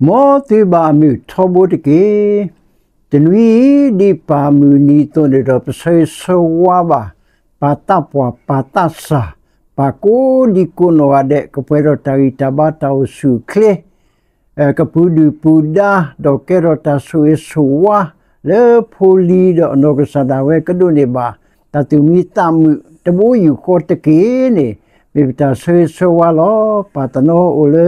မ်သုဘၣ်အမုာ်ထီဘိတက့ၢ်. တနွံအံၤ ဒ်ပၢ်မုၢ်နံၤအသိးန့ၣ်ဒီး ပဆၢဂ့ၤဆၢဝါဘၣ် ပၢ်သးပှၢ် ပၢ်သးစၢ် ပၢ်ကိးဒံကိးနီၢ်ဂၤဒဲး ကပှဲၤဒီးတၢ်ဂံၢ်တၢ်ဘါ တၢ်အိၣ်ဆူၣ်အိၣ်ချ့ ကပူၤဒုၣ်ပူၤဒါ ဒီးကဲထီၣ်တၢ်ဆိၣ်ဂ့ၤဆိၣ်ဝါ လၢဖိလံၤဒီးအနီၢ်ကစၢ်ဒၣ်ဝဲ ကဒိးန့ၢ်ဘၣ် တၢ်သူၣ်မံသးမုာ်တဘိယူၢ်ဃီတက့ၢ်န့ၣ် မ့ၢ်ပတၢ်ဆၢဂ့ၤဆၢဝါလီၤ. ပၢ်တနီၤအိၣ်လၢ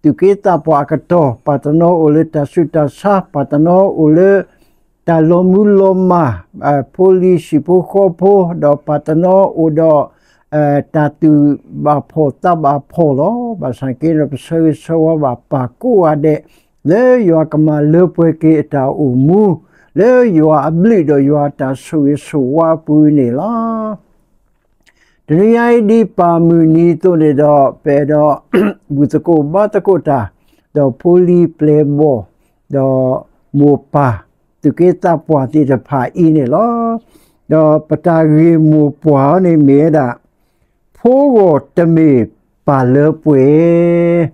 သူၣ်က့သးပှၢ်အကတီၢ်, ပၢ်တနီၤအိၣ်လၢတၢ်ဆူးတၢ်ဆါ, ပၢ်တနီၤအိၣ်လၢ တၢ်လီၤမူလီၤမၢ်, ဖိလံၤဟံၣ်ဖိဃီဖိ, ဒီးပၢ်တနီၤအိၣ်ဒီး တၢ်သူၣ်ဘၣ်ဖှီၣ်သးဘၣ်ဖှီၣ်လီၤ. ဘၣ်ဆၣ်က့ဒီး ပဆၢဂ့ၤဆၢဝါဘၣ်ပၢ်ကိးဂၤဒဲး လၢယွၤကမၤလၢပှဲၤက့ၤအတၢ်အိၣ်မူ လၢယွၤအဘျုးဒီးယွၤအတၢ်ဆိၣ်ဂ့ၤဆိၣ်ဝါအပူၤန့ၣ်လီၤ. တနွံညါအံၤ ဒ်ပၢ်မုၢ်နံၤအသိးန့ၣ်ဒီး ပအဲၣ်ဒိး ဘူၣ်သကိးဘါသကိးတၢ် ဒီးဖိလံၤပျဲၢ်ဘီၣ် ဒီးမိၢ်ပၢ် သူၣ်က့သးပှၢ်သ့ၣ်တဖၣ်အံၤန့ၣ်လီၤ. ဒီးပတၢ်ဂ့ၢ်မိၢ်ပှၢ်အံၤန့ၣ်မ့ၢ်ဝဲဒၣ် ဖိဂီၢ်တမ့ၢ်ပၢ်လၢပှဲၤ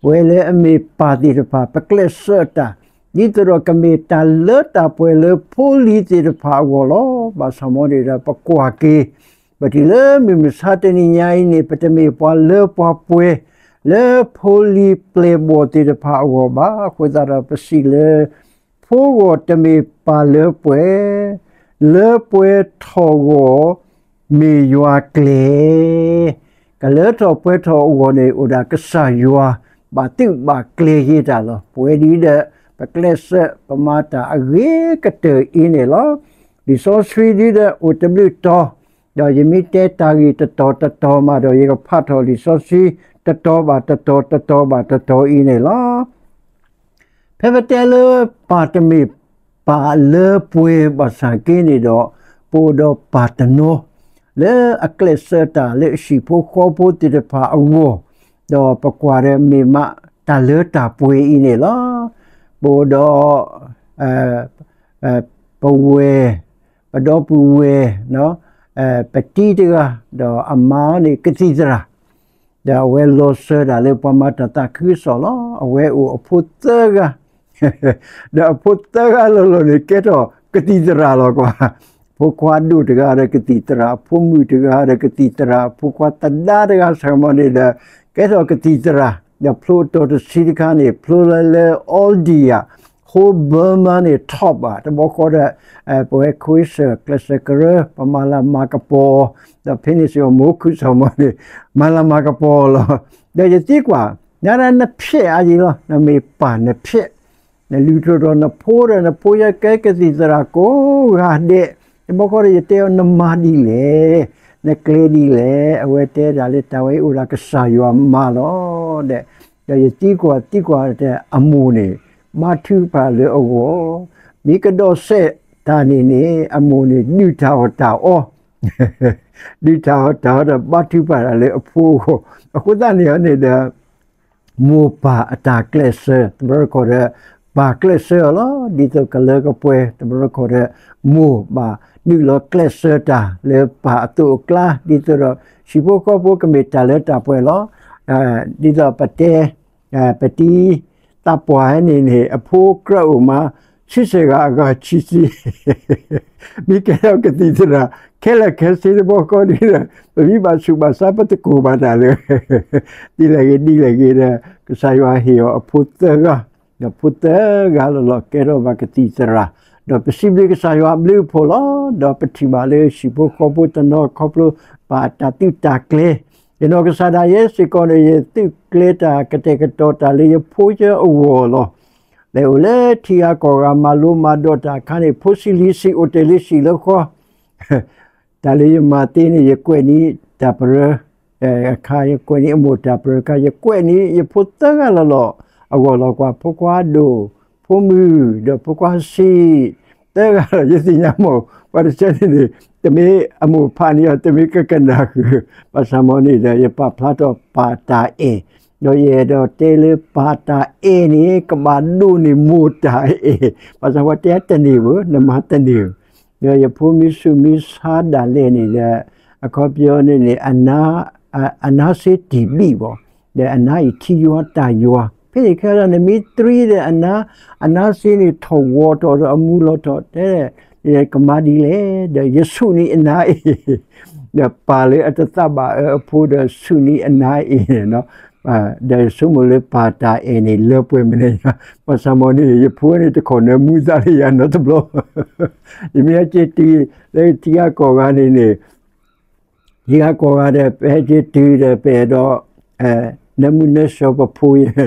ပဝဲလၢအမ့ၢ်ပၢ်သ့ၣ်တဖၣ် ပကျဲးစၢးတၢ် ဒ်သိးဒီးကမ့ၢ်တၢ်လၢတၢ်ပှဲၤလၢဖိလံၤသ့ၣ်တဖၣ်အဂီၢ်လီၤ. ဘၣ်ဆၣ်မ်န့ၣ်ဒီး ပကွၢ်က့ၤ ပတုၤလၢမုၢ်မဆါတနံၤညါအံၤန့ၣ် ပတမ့ၢ်ပှၤလၢပှၤပှဲၤ လၢဖိလံၤပျဲၢ်ဘီၣ်သ့ၣ်တဖၣ်အဂီၢ်ဘၣ်. အဃိသတးဒီးပစံးလၢ ဖိဂီၢ်တမ့ၢ်ပၢ်လၢပှဲၤ လၢပှဲၤထီၣ်ဂီၢ် မ့ၢ်ယွၤကျဲၤ ကလၢထီၣ်ပှဲၤထီၣ်အဂီၢ်န့ၣ် အိၣ်ဒၣ်ကစၢ်ယွၤ ဘၣ်သုးဘၣ်ကျဲၤယ့ၤတၢ်လီၤ. ပဝဲဒ်ဒီး ပကျဲးစၢး ပမၤတၢ်အဂ့ၤကတၢၢ်အံၤန့ၣ်လီၤ. လံာ်စီဆှံဒ်ဒီး အိၣ်တဘျုးတီၤ ဒီးယမ့ၢ်တဲတၢ်ဂ့ၢ်တတီၤတတီၤမးဒီး ယကဖးထီၣ်လံာ်စီဆှံ တတီၤဘၣ်တတီၤ တတီၤဘၣ်တတီၤအံၤန့ၣ်လီၤ. ဖဲပတဲလၢပၢ်တမ့ၢ်ပၢ်လၢပှဲၤဘၣ်ဆၣ်က့န့ၣ်ဒီး ပအိၣ်ဒီးပၢ်တနီၤ လၢအကျဲးစၢးတၢ်လၢအဟံၣ်ဖိဃီဖိသ့ၣ်တဖၣ်အဂီၢ်, ဒီးပကွၢ်ဒီးမ့ၢ်မးတၢ်လၢတၢ်ပှဲၤအံၤန့ၣ်လီၤ. ပအိၣ်ဒီး ပဝဲၢ် ပဒီပုၢ်ဝဲၢ် ပတံၤတဂၤ ဒီးအမါန့ၣ်ကသံၣ်သရၣ် ဒီးအဝဲလီၤစၢၤဒၣ်လၢပှၤမၤတၢ်သးခုကစီၣ်လီၤ. အဝဲအိၣ်အဖိသၢဂၤ ဒီးအဖိသၢဂၤလီၤလီၤန့ၣ် ကဲထီၣ်ကသံၣ်သရၣ်လီၤကွၢ်. ဖိခွါဒိၣ်တဂၤဒီးကသံၣ်သရၣ်, ဖိမုၣ်တဂၤဒီးကသံၣ်သရၣ်, ဖိခွါသဒါတဂၤဆၢမီၤန့ၣ်ဒီး ကဲထီၣ်ကသံၣ်သရၣ်, ဒီးဖျိအတီၤတဆံတခါန့ၣ် ဖျိလၢလၢ Aldi ဧါ, ဟိ Burma န့ၣ် top ဘၣ်, တဘျီဃီဒီး ပဝဲခွ့စၢၣ် ကျဲးစၢးကရၢ ပမၤလၤမၤကပီၤ, ဒီးဖဲန့ၣ်စ့ၢ်ကီး မိၢ်ခုၣ်စီၤမီၤန့ၣ် မၤလၤမၤကပီၤလီၤ. ဒီးယသံကွၢ် နဒၣ်နဖျဲးအါယံၤလီၤ, နမ့ၢ်ပၢ်နဖျဲး နလုၢ်ထီၣ်ဒီးနဖိဒီးနဖိယဲကဲကသံၣ်သရၣ်ကိးဂၤဒဲး, တဘျီဃီဒီးယတဲအီၤ နမၤဒ်လဲၣ်, နကျဲဒ်လဲၣ်, အဝဲတဲဒၣ်လၢတၢ်ဝဲအံၤအိၣ်ဒၣ်ကစၢ်ယွၤမၤလီၤဒီး, ဒီးယသံကွၢ်သံကွၢ်တဲအမိၢ်န့ၣ် ဘါထုကဖၣ်လၢအဂီၢ်, မ့ၢ်ကဒီးစဲးတၢ်န့ၣ်န့ၣ် အမိၢ်န့ၣ်ဒုးတၢ်အီၣ်တၢ်အီ, ဒုးတၢ်အီၣ်တၢ်အီဒီးဘါထုကဖၣ်တၢ်လၢအဖိအဂီၢ်, အဃိသတးန့ၣ်န့ၣ်ဒီး မိၢ်ပၢ်အတၢ်ကျဲးစၢး တဘျီတခီၣ်ဒီး ပၢ်ကျဲးစၢးအီၤလီၤ. ဒ်သိးကလၢကပှဲၤ တဘျီတခီၣ်ဒီး မိၢ်ဘၣ်နုာ်လီၤကျဲးစၢးတၢ်လၢပၢ်အသိးအကျါ ဒ်သိးဒီး ဟံၣ်ဖိဃီဖိကမ့ၢ်တၢ်လၢတၢ်ပှဲၤလီၤ. ဒ်သိးပတဲ ပတံၤသးပှၢ်န့ၣ်န့ၣ် အဖိကြၢးအိၣ်မး ဆံဆဲၣ်ဂၤအဂၤဆံဆံ မ့ၢ်ကဲထီၣ်ကသံၣ်သရၣ် ခဲလၢာ်ခဲဆ့တဘျီဃီဒီး ပမ့ၢ်ဘၣ်ဆူးဘၣ်ဆါ ပတကိၢ်ဘၣ်တၢ်လၢ ဒ်လဲၣ်ဂ့ၤဒ်လဲၣ်ဂ့ၤဒီး ကစၢ်ယွၤဟ့ၣ်အီၤအဖိသၢဂၤ, ဒီးဖိသၢဂၤလီၤလီၤ ကဲထီၣ်ဘၣ်ကသံၣ်သရၣ်, ဒီးပစံးဘျုးကစၢ်ယွၤအဘျုးအဖှိၣ်လီၤ. ဒီးပထံၣ်ဘၣ်လၢဟံၣ်ဖိဃီဖိတနီၤခီဖျိ ပၢ်အတၢ်သုးတၢ်ကျဲၤ, ယနီၢ်ကစၢ်ဒၣ်ယဲစ့ၢ်ကီးန့ၣ် ယသုးကျဲၤတၢ်ကတဲာ်ကတီၤတၢ်လၢယဖိယဲအဂီၢ်လီၤ. လဲၤအိၣ်လၢထံဂၤကီၢ်ဂၤ မၤလိမၤဒိးတၢ်အခါန့ၣ် ဖိဆံးလံၤဆံး အိၣ်တ့ၢ်လံဆံးလၢဃီ တၢ်လၢယမၤသ့န့ၣ် ယကွဲးန့ၢ်တၢ်ပရၢ, အခါယကွဲးန့ၢ်အမိၢ်တၢ်ပရၢအခါ ယကွဲးန့ၢ်ယဖိသၢဂၤလီၤလီၤ အဂီၢ်လီၤကွၢ် ဖိခွါဒိၣ်, ဖိမုၣ်, ဒီးဖိခွါဆံး, သၢဂၤလီၤ ယသ့ၣ်ညါမး ပှၤတဆၢန့ၣ်န့ၣ် တမ့ၢ်အမိၢ်ဖးန့ၢ်အီၤ တမ့ၢ်ကကနၣ်ဃုာ်, ဘၣ်ဆၣ်မ်န့ၣ်ဒီး ယပာ်ဖျါထီၣ်ပၢ်တၢ်အဲၣ်, ဒီးယအဲၣ်ဒိးတဲလၢပၢ်တၢ်အဲၣ်န့ၣ် ကဘၣ်ဒိၣ်န့ၢ်မိၢ်တၢ်အဲၣ်, ဘၣ်ဆၣ်ပှၤတဲတန့ၢ်ဘၣ် နမၤတန့ၢ် ဒီးယဖိမ့ၢ်ဆူးမ့ၢ်ဆါဒၣ်လဲာ်န့ၣ်ဒီး အခီပညီန့ၣ်န့ၣ် အနါစ့တံၢ်ဘံၣ်ဘၣ်, ဒီးအနါအံၤထံယွၤတၢ်ယွၤ, ဖဲန့ၣ်ခဲဒီး နမ့ၢ်တြံဒီး အနါစ့န့ၣ်ထီၣ်ဝီၤထီၣ်ဒီးအမူလီၤထီၣ်တဲ, ကမၤဒ်လဲၣ်, ဒီးယဆူၣ်န့ၢ်အနါအ့ၣ်, ဒီးပၢ်လၢအတသးဘၣ်အၢအဖိဒီးဆူၣ်န့ၢ်အနါအ့ၣ်, ဒီးဆိကမိၣ်လၢပၢ်တၢ်အဲၣ်န့ၣ်လၢပှဲၤမနုၤညါ, ဘၣ်ဆၣ်မ့ၢ်န့ၣ် ယဖိန့ၣ်တခီၣ်နၢမူသးလၢယၤနီတဘျီ, ယမ့ၢ်ဟဲက့ၤတုၤလၢထံဂၤကီၢ်ဂၤန့ၣ်န့ၣ် ထံဂၤကီၢ်ဂၤဒီး ပဟဲက့ၤတုၤဒီး ပအဲၣ်ဒိး နၢမူနၢဆှီပဖိယဲ,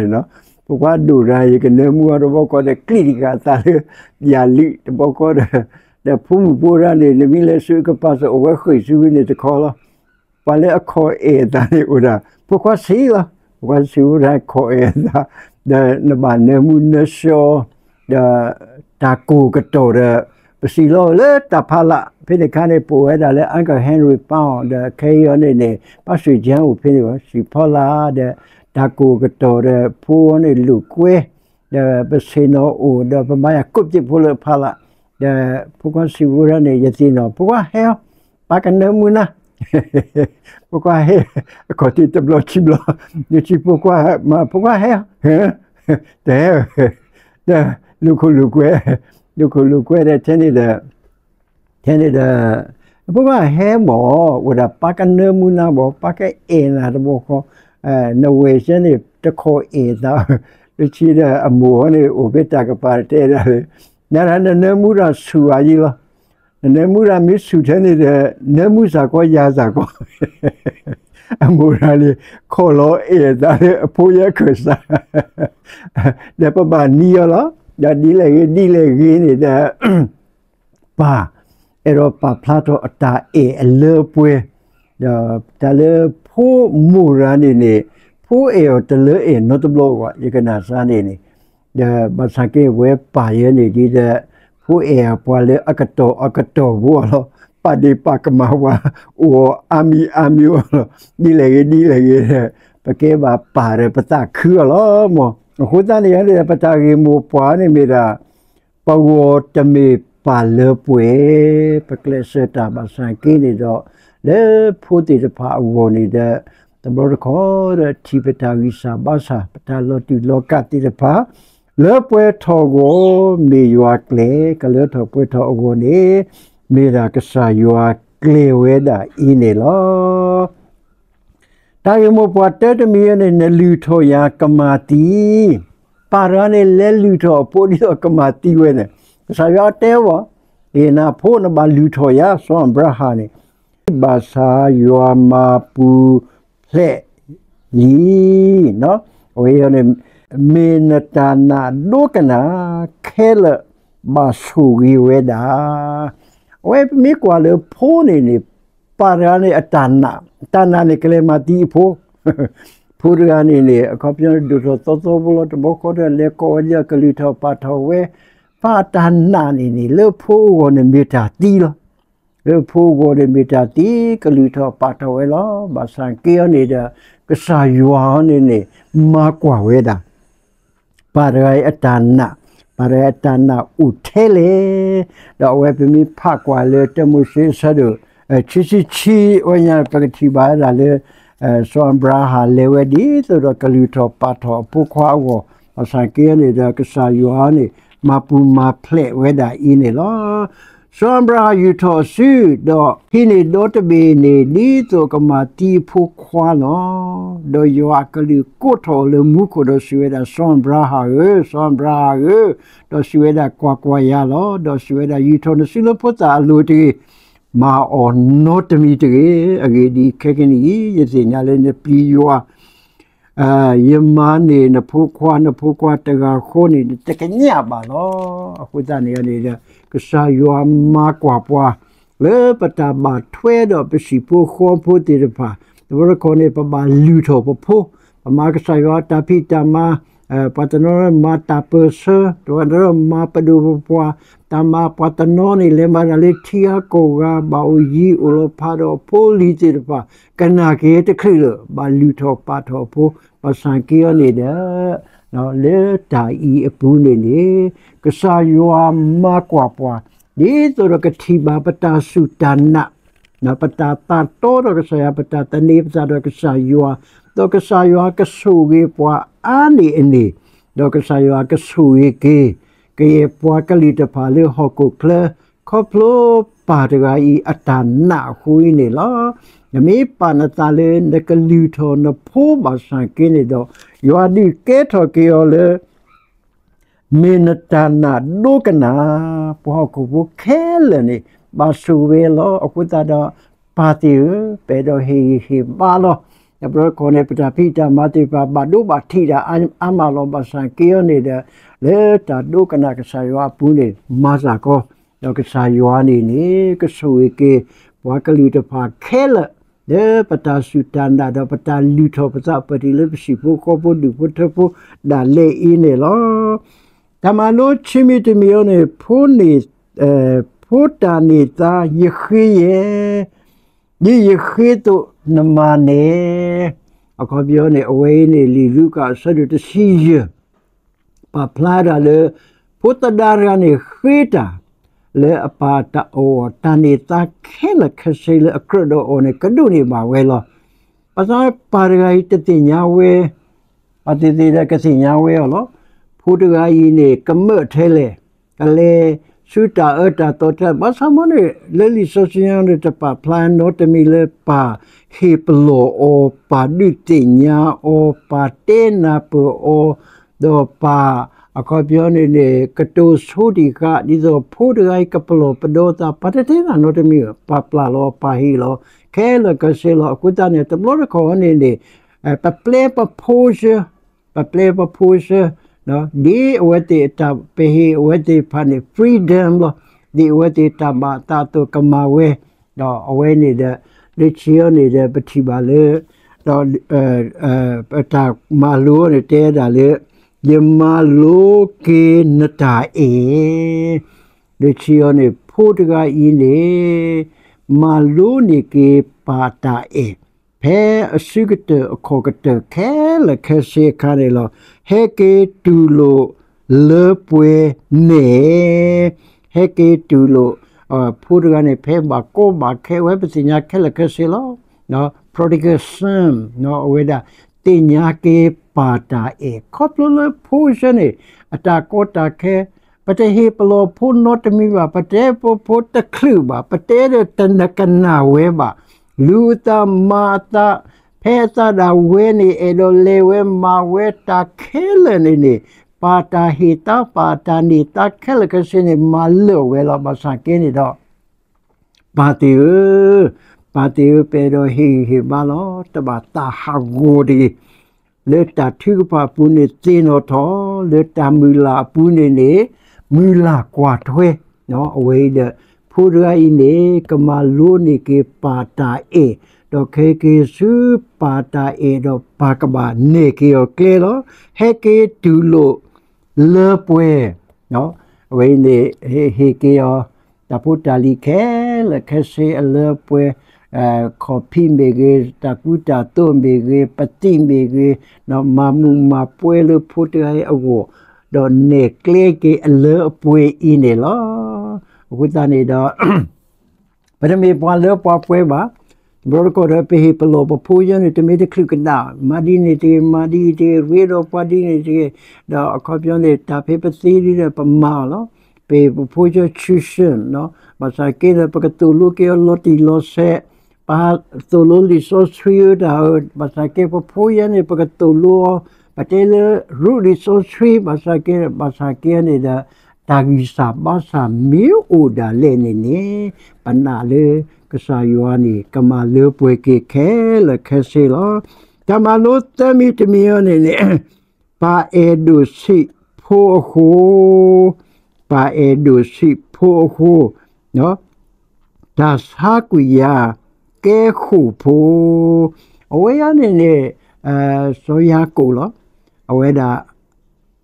ဖိခွါဒိၣ်တဂၤ ယကနၢမူအီၤတဘျီဃီဒီး ကျံၣ်တဂၤသးလၢ ယၤလုးတဘျီဃီဒီး, ဒီးဖိမုၣ်ဖိတဂၤန့ၣ် နမ့ၢ်လဲၤဆူကပၤစ့ၢ် အဝဲဃ့ၢ်ဆူဝံၤန့ၣ်တခီလီၤ, ပှၤလၢအခီၣ်အဲၣ်အသးန့ၣ်အိၣ်ဒၣ် ဖိခွါဆံးလီၤ, ဖိခွါဆံးဖိတဂၤခီၣ်အဲၣ်အသး, ဒီးနဘၣ်နၢမူနၢဆှီ ဒီးတၢ်ကိၢ်ကတီၢ်ဒီး ပစံးလီၤလၢတၢ်ဖးလၢ် ဖဲန့ၣ်အခါန့ၣ် ပအိၣ်ဝဲဒၣ်လၢ Uncle Henry Pound ဒီးခဲအံၤအီၤန့ၣ်န့ၣ် ပၢ်စူၣ်ကၠၣ်အိၣ်ဖဲန့ၣ် စံးဖီလာ်ဒီး တၢ်ကိၢ်ကတီၢ်ဒီး ဖိအီၤန့ၣ်လိာ်ကွဲ ဒီးပဆ့ၣ်နီၤအိၣ်ဒီး ပမၤယၤကိးပသ့ၣ်ဖိလၢအဖးလၢ်, ဒီးဖိခွါဆံးဖိတဂၤန့ၣ် ယသ့ၣ်နီၣ် ဖိခွါဟဲအီၤ ပၢ်ကနၢမူနၤ ဖိခွါဟဲ အခီၣ်ထံးတဘျီခံဘျီ, ဒုးထံဖိခွါ ဖိခွါဟဲအီၤ တဟဲ ဒီးလိာ်ခိၣ်လိာ်ကွဲ, လိာ်ခိၣ်လိာ်ကွဲဒီးထဲန့ၣ်ဒီး, ထဲန့ၣ်ဒီး, ဖိခွါဟဲမၢ် အိၣ်ဒၣ်ပၢ်ကနၢမူနၤဘၣ် ပၢ်ကအဲၣ်နၤတဘျီဃီ, နဝဲၢ်စဲန့ၣ် တခီၣ်အဲၣ်သး, လၢခံဒီးအမိၢ်အီၤန့ၣ် အိၣ်ဖဲတၢ်ကပၤတဲဒၣ်လၢ, နဒၣ်နနၢမူတၢ်ဆူၣ်အါယံလီၤ, နနၢမူတၢ်မ့ၢ်ဆူၣ်ထဲန့ၣ်ဒီး နၢမူစ့ၢ်ကီးယၤစ့ၢ်ကီး အမိၢ်တဂၤန့ၣ် ခီၣ်လီၤအဲၣ်သးလၢအဖိယဲခၢၣ်စး, ဒီးပဘၣ်နံၤအီၤလီၤ, ဒီးဒ်လဲၣ်ဂ့ၤဒ်လဲၣ်ဂ့ၤန့ၣ်ဒီး ပၢ် အဲၣ်ဒိးပာ်ဖျါထီၣ်အတၢ်အဲၣ်အလၢအပှဲၤ, ဒီးတၢ်လၢဖိမိၢ်တဂၤန့ၣ်န့ၣ် ဖိအဲၣ်အီၤတလၢအဲၣ်နီတဘျီဘၣ် ယကနၣ်စါန့ၣ်န့ၣ်, ဒီးဘၣ်ဆၣ်က့ဝဲပၢ်ယဲန့ၣ်ဒ်ဒီး ဖိအဲၣ်အပှၤလၢအကတီၢ်အကတီၢ်ဖိအလီၢ်, ပာ်ဒ့ၣ်ပာ်ကမၣ်ပှၤ အိၣ်အါမံၤအါမံၤအလီၢ်, ဒ်လဲၣ်ဂ့ၤဒ်လဲၣ်ဂ့ၤဒီး ပကဲဘၣ်ပၢ်ဒီးပသးခုအီၤလီၤမၢ်. အဃိသတးန့ၣ်န့ၣ် ပတၢ်ဂ့ၢ်မိၢ်ပှၢ်န့ၣ်မ့ၢ်ဒၣ် ပဂီၢ်တမ့ၢ်ပၢ်လၢပှဲၤ, ပကျဲးစၢးတၢ်ဘၣ်ဆၣ်က့န့ၣ်ဒီး လၢဖိသ့ၣ်တဖၣ်အဂီၢ်န့ၣ်ဒီး တဘျီတခီၣ်ဒီးထံၣ်ပတၢ်ဂံၢ်စၢ်ဘါစၢ် ပတၢ်လီၤတူာ်လီၤကာ်သ့ၣ်တဖၣ် လၢပှဲၤထီၣ်အဂီၢ် မ့ၢ်ယွၤကျဲ, ကလၢထီၣ်ပှဲၤထီၣ်အဂီၢ်န့ၣ် မ့ၢ်ဒၣ်ကစၢ်ယွၤကျဲၤဝဲဒၣ်အံၤန့ၣ်လီၤ. တၢ်ဂ့ၢ်မိၢ်ပှၢ်တၢတမံၤန့ၣ် နလုၢ်ထီၣ်ယၤကမၤသံ, ပၢ်တဂၤန့ၣ် လဲၤလုၢ်ထီၣ်အဖိဒ်သိးကမၤသံဝဲန့ၣ်, ကစၢ်ယွၤတဲအီၤ, အ့ၣ် နဖိနဘၣ်လုၢ်ထီၣ်ယၤ စီၤအၤဘြၤဟၣ်န့ၣ်, ဘၣ်ဆၣ်ယွၤမၤပူၤဖျဲးလံ အဝဲန့ၣ် မ့ၢ်နတၢ်နာ်ဒိကနၣ်ခဲလၢာ်ဘၣ်ဆိၣ်ဂ့ၤဝဲဒၣ်. အဝဲပမ့ၢ်ကွၢ်လၢဖိန့ၣ်န့ၣ် ပၢ်တဂၤန့ၣ် အတၢ်နာ်, တၢ်နာ်န့ၣ်ကလဲၤမၤသံအဖိ, ဖိတဂၤန့ၣ်န့ၣ် အခီပညီဒိၣ်ထီၣ်သီသီဖိလီၤ တဘျီဃီဒီးလဲၤကိးဝဲဒ်အကလုၢ်ထီၣ်ပာ်ထီၣ်ဝဲ, ပၢ်အတၢ်နာ်န့ၣ်န့ၣ် လၢဖိအဂီၢ်န့ၣ်မ့ၢ်တၢ်သံလီၤ. လၢဖိအဂီၢ်န့ၣ်မ့ၢ်တၢ်သံ ကလုၢ်ထီၣ်ပာ်ထီၣ်ဝဲလီၤ. ဘၣ်ဆၣ်က့အီၤန့ၣ်ဒီး ကစၢ်ယွၤအီၤန့ၣ်န့ၣ် မၤကွၢ်ဝဲဒၣ် ပၢ်တဂၤအံၤအတၢ်နာ်, ပၢ်တဂၤအံၤအတၢ်နာ်အိၣ်ထဲလဲၣ်. ဒီးအဝဲပမ့ၢ်ဖးကွၢ်လၢတၢမိၤၡ့အဆၢဒိၣ် ခံဆံခံ အဝဲညါ ပကထံၣ်ဘၣ်ဝဲဒၣ်လၢ စီၤအၤဘြၤဟၣ်လဲၤဝဲဒ်သိးဒီးကလုၢ်ထီၣ်ပာ်ထီၣ်အဖိခွါအဂီၢ်, ဘၣ်ဆၣ်က့န့ၣ်ဒီးကစၢ်ယွၤန့ၣ် မၤပူၤမၤဖျဲးဝဲဒၣ်အံၤန့ၣ်လီၤ. စီၤအၤဘြၤဟၣ်ယူာ်ထီၣ်အစု ဒီးဟံးန့ၢ်ဒီတဘ့ၣ်န့ၣ် ဒ်သိးကမၤသံအဖိခွါလီၤ. ဒီးယွၤအကလုၢ်ကိးထီၣ်အီၤလၢမူခိၣ်ဒီးစံးဝဲဒၣ်, စီၤအၤဘြၤဟၣ်ဧၢ, စီၤအၤဘြၤဟၣ်ဧၢ, ဒီးစံးဝဲဒၣ်, ကွၢ်ကွၢ်, ယၤလီၤ. ဒီးစံးဝဲဒၣ်, ယူာ်ထီၣ်နစုလၢဖိသၣ်အလိၤတဂ့ၤ, မၤအီၤနီတမံၤတဂ့ၤ. အဂ့ၢ်ဒ်အံၤ, ခဲကနံၣ်အံၤ ယသ့ၣ်ညါလၢနပျံၤယွၤ ယမၤန့ၢ်နဖိခွါ, နဖိခွါတဂၤဃီန့ၣ် နတကညးဘၣ်လီၤ. အဃိသတးန့ၣ်န့ၣ်ဒီး ကစၢ်ယွၤမၤကွၢ်ပှၤ လၢပတၢ်ဘၣ်ထွဲဒီးပဟံၣ်ဖိဃီဖိသ့ၣ်တဖၣ်, တဘျီတခီၣ်န့ၣ် ပဘၣ်လုၢ်ထီၣ်ပဖိ, ပမၤကစၢ်ယွၤတၢ်ဖံးတၢ်မၤ, ပှၤတနီၤမၤတၢ်ပၢၢ်ဆၢ, တနီၤမၤပဒိၣ်ပပှၢ်, တၢ်မၤပှၤတနီၤန့ၣ် လဲၤမၤတၢ်လၢထံဂၤကီၢ်ဂၤ ဘၣ်အိၣ်ယံၤအိၣ်လီၤဖးဒီးအဖိလံၤသ့ၣ်တဖၣ်, ကနၣ်က့ၤတချုးလၢၤ ဘၣ်လုၢ်ထီၣ်ပာ်ထီၣ်အဖိ, ဘၣ်ဆၣ်က့အီၤန့ၣ်ဒီး လၢတၢ်အံၤအပူၤန့ၣ်န့ၣ် ကစၢ်ယွၤမၤကွၢ်ပှၤ ဒ်သိးဒီးကထံၣ်ဘၣ်ပတၢ်စူၢ်တၢ်နာ်, ပတၢ်သးတီဒီးကစၢ်ယွၤ, ပတၢ်သန့ၤပသးဒီးကစၢ်ယွၤ, ဒီးကစၢ်ယွၤကဆိၣ်ဂ့ၤပှၤအါန့ၢ်အန့ၣ်, ဒီးကစၢ်ယွၤကဆိၣ်ဂ့ၤက့ၤ ကယဲၢ်ပှၤကလုာ်တဖၣ်လၢဟီၣ်ခိၣ်ချၢ ခီဖျိပၢ်တဂၤအံၤအတၢ်နာ်အဃိအံၤန့ၣ်လီၤ. နမ့ၢ်ပာ်နသးလၢနကလုၢ်ထီၣ်နဖိဘၣ်ဆၣ်က့န့ၣ်ဒီး ယွၤဒုးကဲထီၣ်က့ၤအီၤလၢ မ့ၢ်နတၢ်နာ်ဒိကနၣ်, ပှၤဟီၣ်ခိၣ်ဖိခဲလၢာ်န့ၣ် ဘၣ်ဆိၣ်ဂ့ၤလီၤ. အဃိသတးဒီး ပၢ်သ့ၣ်ဧၢ, ပအဲၣ်ဒိးဟ့ၣ်ဂံၢ်ဟ့ၣ်ဘါလီၤ. ဒီးပဒိကီၢ်န့ၣ် ပတၢ်ဖံးတၢ်မၤသ့ၣ်တဖၣ် ဘၣ်ဒိဘၣ်ထံးတၢ်အါမးလီၤ. ဘၣ်ဆၣ်က့အီၤန့ၣ်ဒီး လၢတၢ်ဒိကနၣ်ကစၢ်ယွၤအပူၤန့ၣ် မၤစၢ်ကီး, ဒီးကစၢ်ယွၤန့ၣ်န့ၣ် ကဆိၣ်ဂ့ၤက့ၤ ပှၤကလုာ်တဖၣ်ခဲလၢာ် လၢပတၢ်စူၢ်တၢ်နာ်ဒီးပတၢ်လုၢ်ထီၣ်ပသးပတံၤလၢပဟံၣ်ဖိဃီဖိဒူၣ်ဖိထၢဖိဒၣ်လဲာ်အံၤန့ၣ်လီၤ. တၢ်မၤလိခံမံၤတမံၤအံၤန့ၣ် ဖိန့ၣ်, ဖိတၢ်န့ၢ်သါ ယဃ့ယဲၢ်, ဒ်ယဃ့သိးနမၤန့ၣ်, အခီပညီန့ၣ် အဝဲအံၤန့ၣ် လံာ်လူၤကၣ်အဆၢဒိၣ်တဆံယဲၢ် ပာ်ဖျါဒၣ်လၢ ဖိသဒါတဂၤန့ၣ်ဃ့တၢ် လၢအပၢ်တၢ်အီၣ်အီၤ တၢ်န့ၢ်သါခဲလၢာ်ခဲဆ့လၢအကြၢးဒီးအီၤန့ၣ် ကဒိးန့ၢ်ဘၣ်ဝဲလီၤ. ဘၣ်ဆၣ်ပၢ်တဂၤအံၤတသ့ၣ်ညါဝဲ, ပၢ်သ့ၣ်သ့ၣ်ဒီးကသ့ၣ်ညါဝဲအီၤလီၤ. ဖိတဂၤအံၤန့ၣ် ကမၢထဲလဲၣ်, ကလဲၤဆူတၢ်အၢတၢ်သီထဲလဲၣ်, ဘၣ်ဆၣ်မ့ၢ်န့ၣ် လၢလံာ်စီဆှံန့ၣ် တပာ်ဖျါနီတမံၤလၢပၢ်ဟ့ၣ်ပလီၢ်အီၤ, ပၢ်ဒုးသ့ၣ်ညါအီၤ, ပၢ်တဲနၢ်ပၢၢ်အီၤ, ဒီးပၢ် အခီပညီန့ၣ်န့ၣ် ကတိၤဆိတံၢ်ဃာ် ဒ်သိးဖိတဂၤအံၤကပလီၢ်ပဒီသး ပၢ်တတဲနၤနီတမံၤဘၣ်, ပၢ်ပျၢ်လီၤ ပၢ်ဟ့ၣ်လီၤ ခဲလၢာ်ခဲဆ့လီၤ. အဃိသတးန့ၣ် တဘျီတခီၣ်န့ၣ်န့ၣ် ပပျဲပဖိဆှၢ, ပပျဲပဖိဆှၢ, ဒ်အဝဲသ့ၣ်အတၢ် ပဟ့ၣ်အဝဲသ့ၣ်တဖၣ်န့ၣ် freedom လီၤ. ဒ်အဝဲသ့ၣ်တၢ်ဘၣ်အသးအသိးကမၤဝဲ, ဒီးအဝဲန့ၣ်ဒီး လၢခံအီၤန့ၣ်ဒီး ပထံၣ်ဘၣ်လၢ ဒီး ပတၢ်မၤလိအီၤန့ၣ်တဲဒၣ်လၢ ယမၤလိက့ၤနတၢ်အဲၣ်, လၢခံအီၤန့ၣ် ဖိတဂၤအံၤန့ၣ် မၤလိန့ၢ်က့ၤပၢ်တၢ်အဲၣ် ဖဲအစုကတၢၢ်အခီၣ်ကတၢၢ်ခဲလၢာ်ခဲဆ့အခါန့ၣ်လီၤ. ဟဲက့ၤတူၢ်လိာ်လၢပှဲၤန့ၣ်, ဟဲက့ၤတူၢ်လိာ် ဖိတဂၤန့ၣ် ဖဲဘၣ်ကီဘၣ်ခဲဝဲ ပသ့ၣ်ညါခဲလၢာ်ခဲဆ့လီၤ. prodigal son အဝဲဒၣ် သ့ၣ်ညါက့ၤပၢ်တၢ်အဲၣ် ခီဖျိလၢဖိဆှၢန့ၣ် အတၢ်ကီတၢ်ခဲ ပတဟ့ၣ်ပလီၢ်ဖိနီတမံၤဘၣ်, ပတဲပဖိတချုးဘၣ်, ပတဲဒီးတနကနၣ်ဝဲဘၣ်, လူၤအသးမၤအသး, ဖဲအသးဒၣ်ဝဲန့ၣ် အဲၣ်ဒိးလဲၤဝဲမၤဝဲတၢ်ခဲလၢာ်န့ၣ်န့ၣ် ပၢ်တၢ်ဟ့ၣ်သါ ပၢ်တၢ်န့ၢ်သါခဲလၢာ်ခဲဆ့န့ၣ် မၤလၢာ်ဝဲလီၤ. ဘၣ်ဆၣ်က့န့ၣ်ဒီး ပၢ်သ့ၣ်ဧၢ, ပၢ်သ့ၣ်ဧၢ, ပအဲၣ်ဒိးဟ့ၣ်ဂံၢ်ဟ့ၣ်ဘါလီၤ. တဘၣ်သးဟးဂီၤတဂ့ၤ. လၢတၢ်ထုကဖၣ်အပူၤန့ၣ် သ့ၣ်နီၣ်ထီၣ်, လၢတၢ်မုၢ်လၢ်အပူၤန့ၣ်န့ၣ် မုၢ်လၢ်ကွၢ်ထွဲ, အဝဲအံၤဒီး ဖိတဂၤအံၤန့ၣ် ကမၤလိန့ၢ်က့ၤပၢ်တၢ်အဲၣ်, ဒီးခဲက့ၤဆူပၢ်တၢ်အဲၣ်ဒီးပၢ်ကဘၣ်နဲၣ်က့ၤအီၤကျဲလီၤ. ဟဲက့ၤတူၢ်လိာ်လၢပှဲၤ အဝဲအံၤန့ၣ် ဟ့ၣ်က့ၤအီၤ တၢ်ဖိတၢ်လံၤခဲလၢာ်ခဲဆ့အလၢအပှဲၤ, ခီၣ်ဖံးမ့ၢ်ဂ့ၤ, တၢ်ကူတၢ်သိးမ့ၢ်ဂ့ၤ, ပသံၣ်မ့ၢ်ဂ့ၤ, မၤမုာ်မၤပှဲၤလၢဖိတဂၤအံၤအဂီၢ်, ဒီးနဲၣ်ကျဲက့ၤအလၢအပှဲၤအံၤန့ၣ်လီၤ. အဃိသတးန့ၣ်ဒီး ပတမ့ၢ်ပှၤလၢပှၤပှဲၤဘၣ်. တဘျီတခီၣ်ဒီး ပဟ့ၣ်ပလီၢ်ပဖိယဲန့ၣ် တမ့ၢ်တချုးကဒါ, မၤဒ်န့ၣ်တဂ့ၤ, မၤဒ်အံၤတဂ့ၤ, ရ့ဒီးပှၤဒ်န့ၣ်တဂ့ၤ, ဒီးအခီပညီန့ၣ် တၢ်ဖဲပသ့ဒ်ဒီးပမၤအီၤလီၤ. ပဟ့ၣ်ပဖိဆှၢ ဘၣ်ဆၣ်က့ဒီး ပကသိၣ်လိက့ၤအီၤလီၤတံၢ်လီၤဆဲး, ပသိၣ်လိလံာ်စီဆှံအတၢ်အၢ, ဘၣ်ဆၣ်က့ပဖိယဲန့ၣ် ပကသိၣ်လိအီၤ, ပတဲလၢရူးလံာ်စီဆှံ, ဘၣ်ဆၣ်က့, ဘၣ်ဆၣ်က့န့ၣ်ဒီး တၢ်ဂံၢ်စၢ်ဘါစၢ်မ့ၢ်အိၣ်ဒၣ်လဲာ်န့ၣ်န့ၣ် ပနာ်လၢကစၢ်ယွၤန့ၣ် ကမၤလၢပှဲၤက့ၤခဲလၢာ်ခဲဆ့လီၤ. တၢ်မၤလိသၢမံၤတမံၤအံၤန့ၣ်န့ၣ် ပၢ်အဲၣ်ဒိးဆံးဖိအဃိ, ပၢ်အဲၣ်ဒိးဆံးဖိအဃိ, တၢ်ဆါကွံာ်ယၤကဲဃိာ်ဖိ, အဝဲအံၤန့ၣ်န့ၣ် စီၤယၤကိာ်လီၤ. အဝဲဒၣ်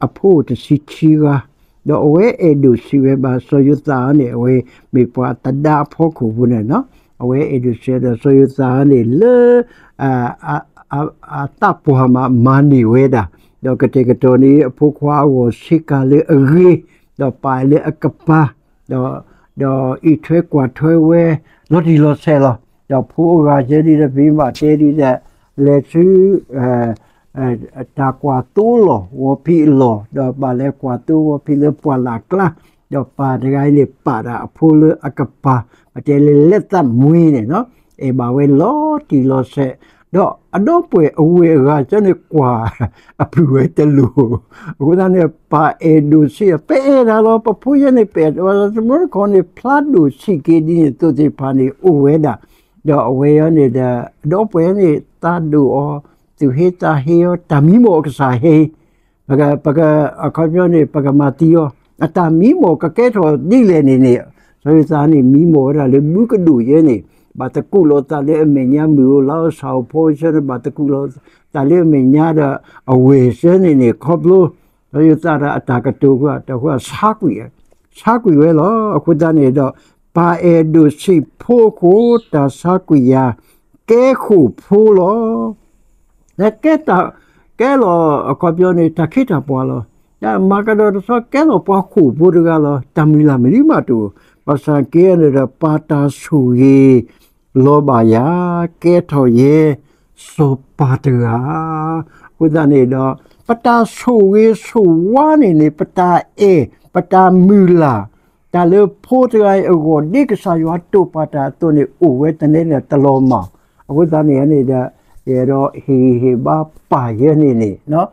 အဖိအိၣ်တဆံခံဂၤ, ဒီးအဝဲအဲၣ်ဒိးဆံးဝဲဘၣ်စီၤယိၤသးန့ၣ် အဝဲမ့ၢ်ပှၤသဒါအဖီခိၣ်ဖိန့ၣ်, အဝဲအဲၣ်ဒိးဆံးဒီးစီၤယိၤသးန့ၣ်လၢ အသးပှၢ်မးမၤန့ၢ်ဝဲဒၣ်, ဒီးကတဲာ်ကတီၤန့ၢ်အဖိခွါအဂီၢ်ဆ့ကၤလၢအဂ့ၤ, ဒီးပာ်လၢအကပၤ, ဒီး ဒီးအံးထွဲကွၢ်ထွဲဝဲ လီၤတံၢ်လီၤဆဲးလီၤ. ဒီးဖိအဂၤယဲဒ်ဒီး ပမ့ၢ်ဘၣ်တဲဒ်ဒီး လဲၤဆူ အ တၢ်ကွၢ်သိလီၤဂီၤဖံးအလီၢ်, ဒီးဘၣ်လဲၤကွၢ်သိဂီၤဖံးလၢပှၢ်လၢ်ကျါ, ဒီးပၢ်တဂၤအံၤန့ၣ် ပာ်တၢ်အဖိလၢအကပၤ, ပတဲလၢလဲၤသးမှံန့ၣ်, အဲၣ်ဘၣ်ဝဲလီၤတံၢ်လီၤဆဲး, ဒီးအဒီပုၢ်ဝဲၢ်အဝဲၢ်အဂၤကန့ၣ်ကွၢ်အပုၢ်ဝဲတလိၤ, အဃိသတးန့ၣ် ပၢ်အဲၣ်ဒိၣ်ဆံး ပအဲၣ်ဒၣ်လီၤ ပဖိယဲန့ၣ် ပအဲၣ်ဒိၣ် တဘျီတခီၣ်န့ၣ် ဖျါဒိၣ်ဆံးက့ၤဒ်န့ၣ်သိးသ့ၣ်တဖၣ်န့ၣ် အိၣ်ဝဲဒၣ်, ဒီးအဝဲအံၤန့ၣ်ဒီး အဒီပုၢ်ဝဲၢ်န့ၣ် သးဒိၣ်အီၤ, သူၣ်ဟ့သးဟ့အီၤ, တၢ်မံမီၢ်အကစၢ်ဟဲ, ပက ပက အခီပညီန့ၣ် ပကမၤသံအီၤ, အတၢ်မံမီၢ်ကကဲထီၣ်ဒ်လဲၣ်န့ၣ်န့ၣ်, စီၤယိၤသးန့ၣ်မံမီၢ်ဝဲဒၣ်လၢဘုကဒိၣ်ယဲန့ၣ်, ဘၣ်သကူးလီၤသးလၢအမဲာ်ညါ မုၢ်ဧိၤလါဧိၤဆၣ်ဧိၤဖီဧိၤဆၢန့ၣ် ဘၣ်သကူးလီၤသးလၢအမဲာ်ညါဒီးအဝဲၢ်ဆၢန့ၣ်န့ၣ် ခီဖျိ စီၤယိၤသးဒီးအတၢ်ကတိၤဃာ် တၢ်ဃာ်ဆါကွံာ်, ဆါကွံာ်ဝဲလီၤ. အဃိသတးန့ၣ်ဒီး ပၢ်အဲၣ်ဒိၣ်ဆံးဖိအဃိ တၢ်ဆါကွံာ်ယၤ ကဲဃိာ်ဖိလီၤ. ကဲတၢ် ကဲလီၤ အခီပညီန့ၣ် တၢ်ခ့တၢ်ပှၤလီၤ. မၤကဒီးတဆီ ကဲလီၤပှၤဃိာ်ဖိတဂၤလီၤ. တၢ်မုၢ်လၢ်မနုၤမးတအိၣ်, ဘၣ်ဆၣ်က့န့ၣ်ဒီး ပၢ်တၢ်ဆိၣ်ဂ့ၤ လီၤဘၣ်ယၤ ကဲထီၣ်ယဲ စီၤပၤတဂၤ. အဃိသတးန့ၣ်ဒီး ပတၢ်ဆိၣ်ဂ့ၤဆိၣ်ဝါန့ၣ်န့ၣ် ပတၢ်အဲၣ် ပတၢ်မုၢ်လၢ် တၢ်လၢဖိတဂၤအံၤအဂီၢ် ဒ်ကစၢ်ယွၤတိာ်ပာ်တၢ်အသိးန့ၣ် အိၣ်ဝဲတနဲန့ၣ် တလီၤမၢ်. အဃိသတးန့ၣ်န့ၣ်ဒီး ယအဲၣ်ဒိးဟ့ၣ်ဂံၢ်ဟ့ၣ်ဘါပၢ်ယဲန့ၣ်န့ၣ်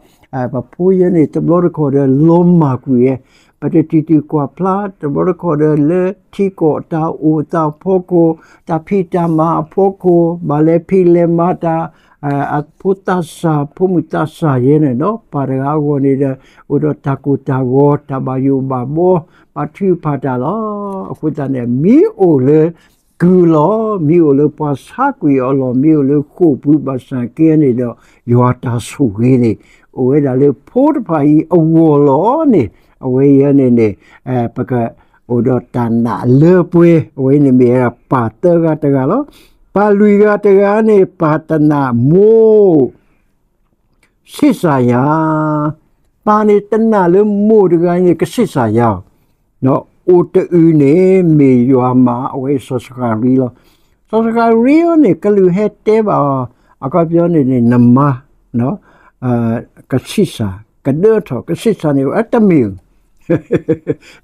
ပဖိယဲန့ၣ် တဘျီတခီၣ်ဒီးလီၤမၢ်ကွံာ်ဝဲ, ပတတုၤတုၤကွၢ်ဖျါ တဘျီတခီၣ်ဒီးလၢထံကီၢ်တၢ်အိၣ်သးအဖီခိၣ် တၢ်ဖံးတၢ်မၤအဖီခိၣ် ဘၣ်လဲၤဖံးလဲၤမၤတၢ် အဖိသးစၢ် ဖိမုၣ်သးစၢ်ယဲန့ၣ်ဒီး ပၢ်တဂၤအဂီၢ်န့ၣ်ဒီး အိၣ်ဒီးတၢ်ကိၢ်တၢ်ဂီၤ တၢ်ဘၣ်ယိၣ်ဘၣ်ဘီ ဘၣ်ထုကဖၣ်တၢ်လီၤ. အဃိသတးန့ၣ် မ့ၢ်အိၣ်လၢကုၢ်လီၤ မ့ၢ်အိၣ်လၢပှၤဆါကွံာ်အီၤလီၤ မ့ၢ်အိၣ်လၢဃိာ်ပူၤ ဘၣ်ဆၣ်က့န့ၣ်ဒီး ယွၤတၢ်ဆိၣ်ဂ့ၤန့ၣ် အိၣ်ဝဲဒၣ်လၢဖိတဖၣ်အံၤအဂီၢ်လီၤန့ၣ် အဝဲအံၤန့ၣ်န့ၣ် ပကအိၣ်ဒီးတၢ်နာ်လၢပှဲၤ အဝဲအံၤန့ၣ်မ့ၢ်ဝဲဒၣ်ပၢ်သၢဂၤတဂၤလီၤ. ပၢ်လွံၢ်ဂၤတဂၤန့ၣ် ပၢ်တနာ်မိၢ် ဆံးစၢ်ယၤ, ပၢ်န့ၣ်တနာ်လၢမိၢ်တဂၤန့ၣ် ကဆံးစၢ်ယၤအီၤ, ဒီးအိၣ်တအုၣ်န့ၣ် မ့ၢ်ယွၤမၤအဝဲစီၤစဃၤရံလီၤ. စီၤစဃၤရံအီၤန့ၣ် ကလူးဟဲတဲဘၣ်အီၤ အခီပညီန့ၣ်န့ၣ် နမါ ကဆံးစၢ် ကဒၢထီၣ် ကဆံးစၢ်န့ၣ် အတမ့ၢ်ဧၢ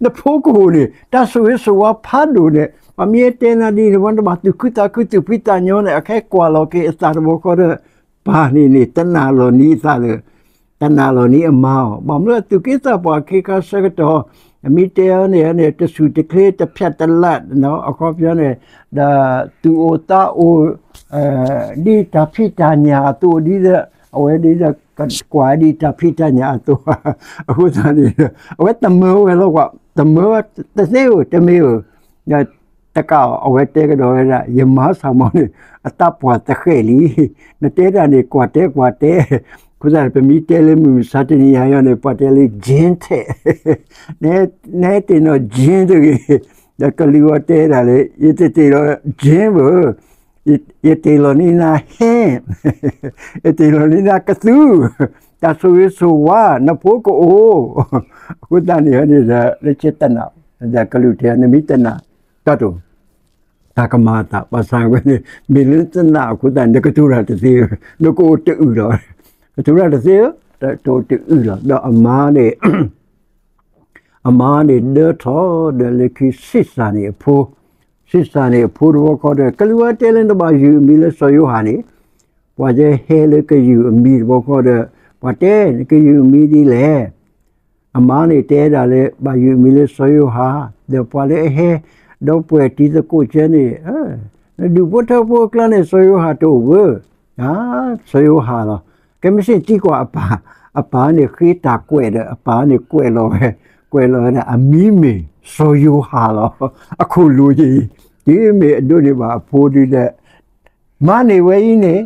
နဖိကအိၣ်န့ၣ် တၢ်ဆိၣ်ဂ့ၤဆိၣ်ဝါဖးဒိၣ်န့ၣ် ပှၤမ့ၢ်တဲနၤဒ်န့ၣ် နဘၣ်သူၣ်ခုသးခုသူၣ်ဖှံသးညီန့ၣ် အခဲကွၢ်လီၤက့ၤအသးတဘျီဃီဒီး ပၢ်န့ၣ်န့ၣ် တနာ်လီၤနံၤအသးလၢ တနာ်လီၤနံၤအမါအီၤ ဘၣ်မနုၤအသူၣ်က့သးပှၢ်ခ့ခါဆၢကတီၢ် အမ့ၢ်တဲအီၤန့ၣ်န့ၣ် တဆူၣ်တချ့တဖျဲးတလး အခီပညီန့ၣ် ဒီးသူၣ်အိၣ်သးအိၣ် ဒ်တၢ်ဖံးတၢ်ညၣ်အသိးဒ်ဒီး အဝဲဒ်ဒီး ကကွၢ်ဒ်တၢ်ဖံးတၢ်ညၣ်အသိး အဃိသတးန့ၣ် အဝဲတမၢဝဲလီၤကွၢ် တမၢဝဲတသ့ဧၢ တမ့ၢ်ဧၢ တကးအီၤ အဝဲတဲကဒီးဝဲဒၣ် ယမါဆၣ်မီၤန့ၣ် အသးပှၢ်သဃဲးလံ နတဲတၢ်န့ၣ် ကွၢ်တဲကွၢ်တဲ အဃိသတးန့ၣ် ပမ့ၢ်တဲလၢမုၢ်မဆါတနံၤညါအံၤန့ၣ် ပှၤတဲလၢ gene ထဲး နဟဲတ့ၢ်နီၢ် gene တဂ့ၤ ဒီးကလူးအီၤတဲဒၣ်လၢ ယတတ့ၢ်လီၤ gene ဘၣ် ယတ့ၢ်လီၤန့ၢ်နၤ hand ယတ့ၢ်လီၤန့ၢ်နၤကသူ တၢ်ဆိၣ်ဂ့ၤဆိၣ်ဝါ နဖိကအိၣ် အဃိသတးန့ၣ်န့ၣ်ဒီး လၢကတနာ် ဒီးကလူးတဲ နမ့ၢ်တနာ် တၢ်တိၢ် တၢ်ကမၤအသး ဘၣ်ဆၣ်ဝဲန့ၣ် မ့ၢ်လၢနတနာ်အဃိသတးန့ၣ် နကတိၤတၢ်တသ့ နကအိၣ်တအုၣ်လီၤ ကတိၤတၢ်တသ့ တအိၣ်တအုၣ်လီၤ ဒီးအမါန့ၣ် အမါန့ၣ်ဒၢထီၣ်ဒီးလၢခံ ဆံးစၢ်န့ၣ်အဖိ, ဆံးစၢ်န့ၣ်အဖိတဘျီဃီဒီး ကလူးအီၤတဲလၢနဘၣ်ယုၢ်အမံၤလၢစီၤယိၤဟၣ်န့ၣ်, ပှၤကဟဲလၢကယုၢ်အမံၤတဘျီဃီဒီး ပှၤတဲ နကယုၢ်အမံၤဒ်လဲၣ် အမါန့ၣ်တဲဒၣ်လၢ ဘၣ်ယုၢ်အမံၤလၢစီၤယိၤဟၣ်, ဒီးပှၤလၢအဟဲ ဒီပုၢ်ဝဲၢ်တံၤသကိးကဲန့ၣ်, နဒူၣ်ဖိထၢဖိအကျါန့ၣ် စီၤယိၤဟၣ်တအိၣ်ဧါ, စီၤယိၤဟၣ်လီၤ. ကဲမ့ၢ်စ့ၢ်သံကွၢ်အပၢ်, အပၢ်န့ၣ်ဃ့တၢ်ကွဲးဒီး အပၢ်န့ၣ်ကွဲးလီၤဝဲ, ကွဲးလီၤဝဲဒၣ် အမံၤမ့ၢ်စီၤယိၤဟၣ်လီၤ. အခိၣ်လိၤယံၤ, တုၤမ့ၢ်အဒိးန့ၢ်ဘၣ်အဖိဒုဒီး မၤန့ၢ်ဝဲအံၤန့ၣ်,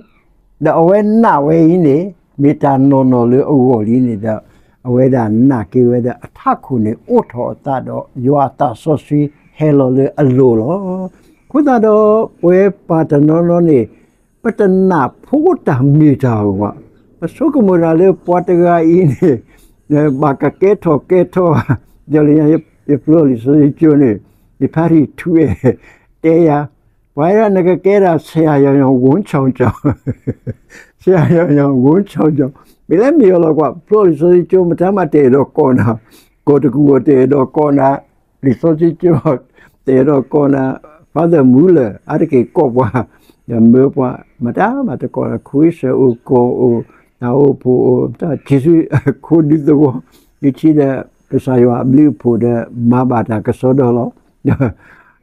ဒီးအဝဲနာ်ဝဲအံၤန့ၣ်, မ့ၢ်တၢ်နီၢ်နီၢ်လၢအဂီၢ်လံန့ၣ်ဒီး, အဝဲဒၣ်နာ်က့ၤဝဲဒၣ်အထးခိၣ်န့ၣ် အိးထီၣ်အသးဒီး ယွၤအသးစီဆှံဟဲလီၤလၢအလိၤလီၤ. အဃိသတးဒီး ပဝဲပၢ်တနီၤနီၤန့ၣ်, ပတနာ်ဖိတၢ်မ့ၢ်တၢ်ဧါ, ပဆိကမိၣ်ဒၣ်လၢပှၤတဂၤအံၤန့ၣ်, ဘၣ်ကကဲထီၣ်ကဲထီၣ်, ဒီးလၢညါယဖျိလံာ်စီဆှံကၠိန့ၣ်, ယဖးထံၣ်ထူအဲၣ်တဲယၤ, ပှၤဒၣ်နကကဲဒၣ် ဆရာယောင်ယောင် ဝန်ဆောင်ကြောင်း, ဆရာယောင်ယောင် ဝန်ဆောင်ကြောင်း, မ့ၢ်လၢမ့ၢ်အီၤလီၤကွၢ် ဖျီလံာ်စီဆှံကၠိ မတၤမးတအဲၣ်ဒိးကိးနၤ, ကီၢ်တကူၣ်အီၤတအဲၣ်ဒိးကိးနၤ, လံာ်စီဆှံကၠိ တအဲၣ်ဒိးကိးနၤ, Father Muller အါတက့ၢ်ကိးပှၤ, ဒီးမၢပှၤ မတၤမးတကိးနၤ, ခဝ့ၡၢၣ်အိၣ် ကီၢ်အိၣ် တၢ်အိၣ်ဖှိၣ်အိၣ် တၢ်ခံစုခိၣ်ဒူသဝီ, ဒုးထံဒီး ကစၢ်ယွၤအဘျုးအဖှိၣ်ဒီး မၤဘၣ်တၢ်ကစီဒီလီၤ.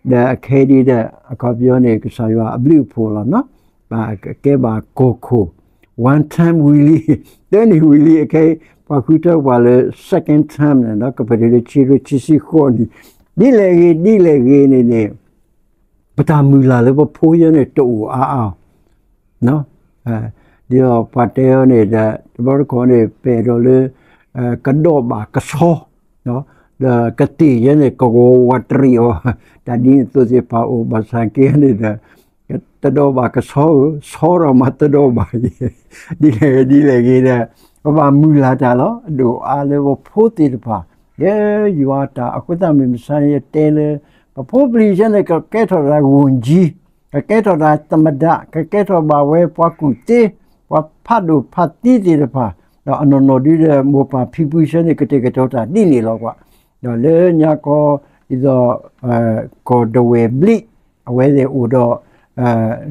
ဒီးအခဲဒ်ဒီး အခီပညီန့ၣ် ကစၢ်ယွၤအဘျုးအဖှိၣ်လီၤနီၤ, ဘၣ်ကကဲဘၣ်ကီၢ်ခိၣ် one time Willie, တနံၣ် Willie အခဲအံၤ ပှၤဃုထၢပှၤလၢ second time န့ၣ်ဒီး ကပတုၤလၢဆံရ့ဆံဆံဃိးနံၣ်, ဒ်လဲၣ်ဂ့ၤ ဒ်လဲၣ်ဂ့ၤန့ၣ်န့ၣ် ပတၢ်မုၢ်လၢ်လၢပဖိယဲန့ၣ်တအိၣ်အါအါ ဒ်သိးပှၤတဲအီၤန့ၣ်ဒီး တဘျီတခီၣ်န့ၣ် ပအဲၣ်ဒိးလၢ ကဒီးဘၣ်ကဆီ, ဒီးကသ့ၣ်ယဲန့ၣ် ကဝီၤဝးတရံးအီၤ, တၢ်ဒ်န့ၣ်သိးသ့ၣ်တဖၣ်အိၣ်ဘၣ်ဆၣ်က့န့ၣ်ဒီး တဒီးဘၣ်ကဆီဧၢ, ဆီဒီးမၤတဒီးဘၣ်ယဲ, ဒ်လဲၣ်ဂ့ၤ ဒ်လဲၣ်ဂ့ၤဒီး ပဘၣ်မုၢ်လၢ်တၢ်လီၤ. အဒိၣ်အါလၢပဖိသ့ၣ်တဖၣ် လၢယွၤတၢ်အဃိသတးမ့ၢ်မဆါန့ၣ် ယတဲလၢ ပဖိပလံၤယဲန့ၣ် ကကဲထီၣ်ဒၣ် ဝန်ကြီး, ကကဲထီၣ်ဒၣ်သမ္မတ, ကကဲထီၣ်ဘၣ်ဝဲပှၤကူၣ်သ့, ပှၤဖးဒိၣ်ဖးသံသ့ၣ်တဖၣ်, ဒီးအနီၢ်နီၢ်ဒုဒီး မိၢ်ပၢ်ဖံဖုယဲန့ၣ် ကတဲာ်ကတီၤတၢ်ဒ်န့ၣ်လီၤကွၢ်. ဒီးလၢညါကီ ဒ်သိး ကီၢ်ဒဝဲၢ်ဘျံး အဝဲသ့ၣ်အိၣ်ဒီး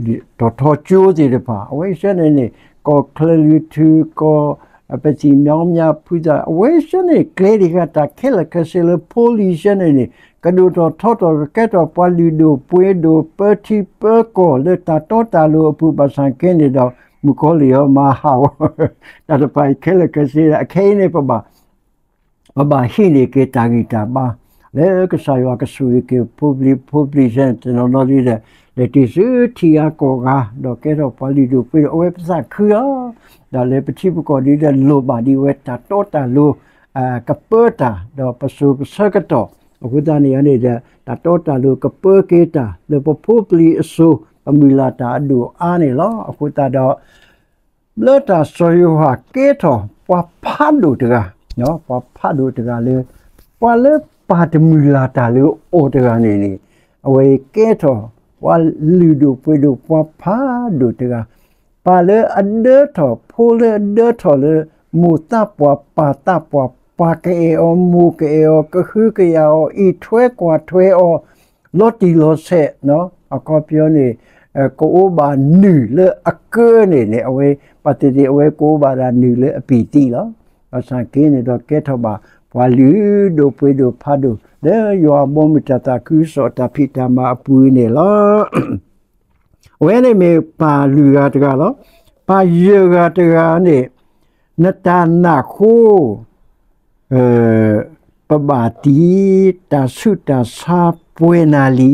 တီၤထီကၠိသ့ၣ်တဖၣ် အဝဲဆၢန့ၣ်န့ၣ် ကီၢ်ချၢၣ်လွံၢ်ထူၣ် ကီၢ် ပသံၣ်မီမၠါဖုသၣ် အဝဲဆၢန့ၣ် ကျဲတဂၤတၢ်ခဲလၢာ်ခဲဆ့လၢဖိလံၤဆၢန့ၣ်န့ၣ် ကဒိၣ်ထီၣ်ထီထီၣ် ကကဲထီၣ်ပှၤလုၢ်ဒိၣ်ပှ့ၤဒိၣ် ပၢထံပၢကီၢ်လၢတၢ်တီတၢ်လိၤအပူၤ ဘၣ်ဆၣ်က့န့ၣ်ဒီး မုၣ်ကီၤလံၢ်အီၤမၤဟးဂီၤ တၢ်တဖၣ်အံၤခဲလၢာ်ခဲဆ့ အခဲအံၤန့ၣ် ပဘၣ် ပဘၣ်ဟံးန့ၢ်က့ၤတၢ်ဂံၢ်တၢ်ဘါ လၢကစၢ်ယွၤကဆိၣ်ဂ့ၤက့ၤဖိပလံၤ ဖိပလံၤဆၢန့ၣ် တနီၤနီၤဒ်ဒီး လဲၤတုၤဆူထံဂၤကီၢ်ဂၤ ဒီးကဲထီၣ်ပှၤလုၢ်ဒိၣ်ပှ့ၤဒိၣ် အဝဲပသးခုလီၤ. ဒီးလၢပထံပကီၢ်ဒ်ဒီး လိၣ်ဘၣ်ဒ်ဝဲတၢ်တီတၢ်လိၤ ကပၢတၢ် ဒီးပစိၤပဆၢကတီၢ် အဃိသတးန့ၣ်န့ၣ်ဒီး တၢ်တီတၢ်လိၤကပၢက့ၤတၢ် လၢပဖိပလံၤအစိၤ ပမုၢ်လၢ်တၢ်အဒိၣ်အါန့ၣ်လီၤ. အဃိသတးဒီး လၢတၢ်စီၤယိၤဟၣ်ကဲထီၣ်ပှၤဖးဒိၣ်တဂၤ, ပှၤဖးဒိၣ်တဂၤလၢ ပှၤလၢပၢ်တမုၢ်လၢ်တၢ်လၢအီၤတဂၤန့ၣ်န့ၣ် အဝဲကဲထီၣ်ပှၤလုၢ်ဒိၣ်ပှ့ၤဒိၣ်ပှၤဖးဒိၣ်တဂၤ, ပၢ်လၢအဒၢထီၣ် ဖိလၢအဒၢထီၣ်လၢ မိၢ်သးပှၢ်ပၢ်သးပှၢ် ပၢ်ကအဲၣ်အီၤ မိၢ်ကအဲၣ်အီၤ ကဟုကယာ်အီၤ အံးထွဲကွၢ်ထွဲအီၤ လီၤတံၢ်လီၤဆဲး အခီပညီန့ၣ် ကအိၣ်ဘၣ်နုာ်လၢအကၢန့ၣ်န့ၣ် အဝဲ ပာ်သ့ၣ်သ့ၣ် အဝဲကအိၣ်ဘၣ်ဒၣ်နုာ်လၢအပံာ်သံလီၤ. ဘၣ်ဆၣ်က့န့ၣ်ဒီး ကဲထီၣ်ဘၣ်ပှၤလုၢ်ဒိၣ်ပှ့ၤဒိၣ်ဖးဒိၣ် လၢယွၤအဘီအမုၢ်တၢ်သးခုကစီၣ်အတၢ်ဖံးတၢ်မၤအပူၤန့ၣ်လီၤ. အဝဲန့ၣ်မ့ၢ်ပၢ်လွံၢ်ဂၤတဂၤလီၤ. ပၢ်ယဲၢ်ဂၤတဂၤန့ၣ် နတၢ်နာ်အဃိ ပဘၣ်သံ တၢ်ဆူးတၢ်ဆါပှဲၤနၤလံ.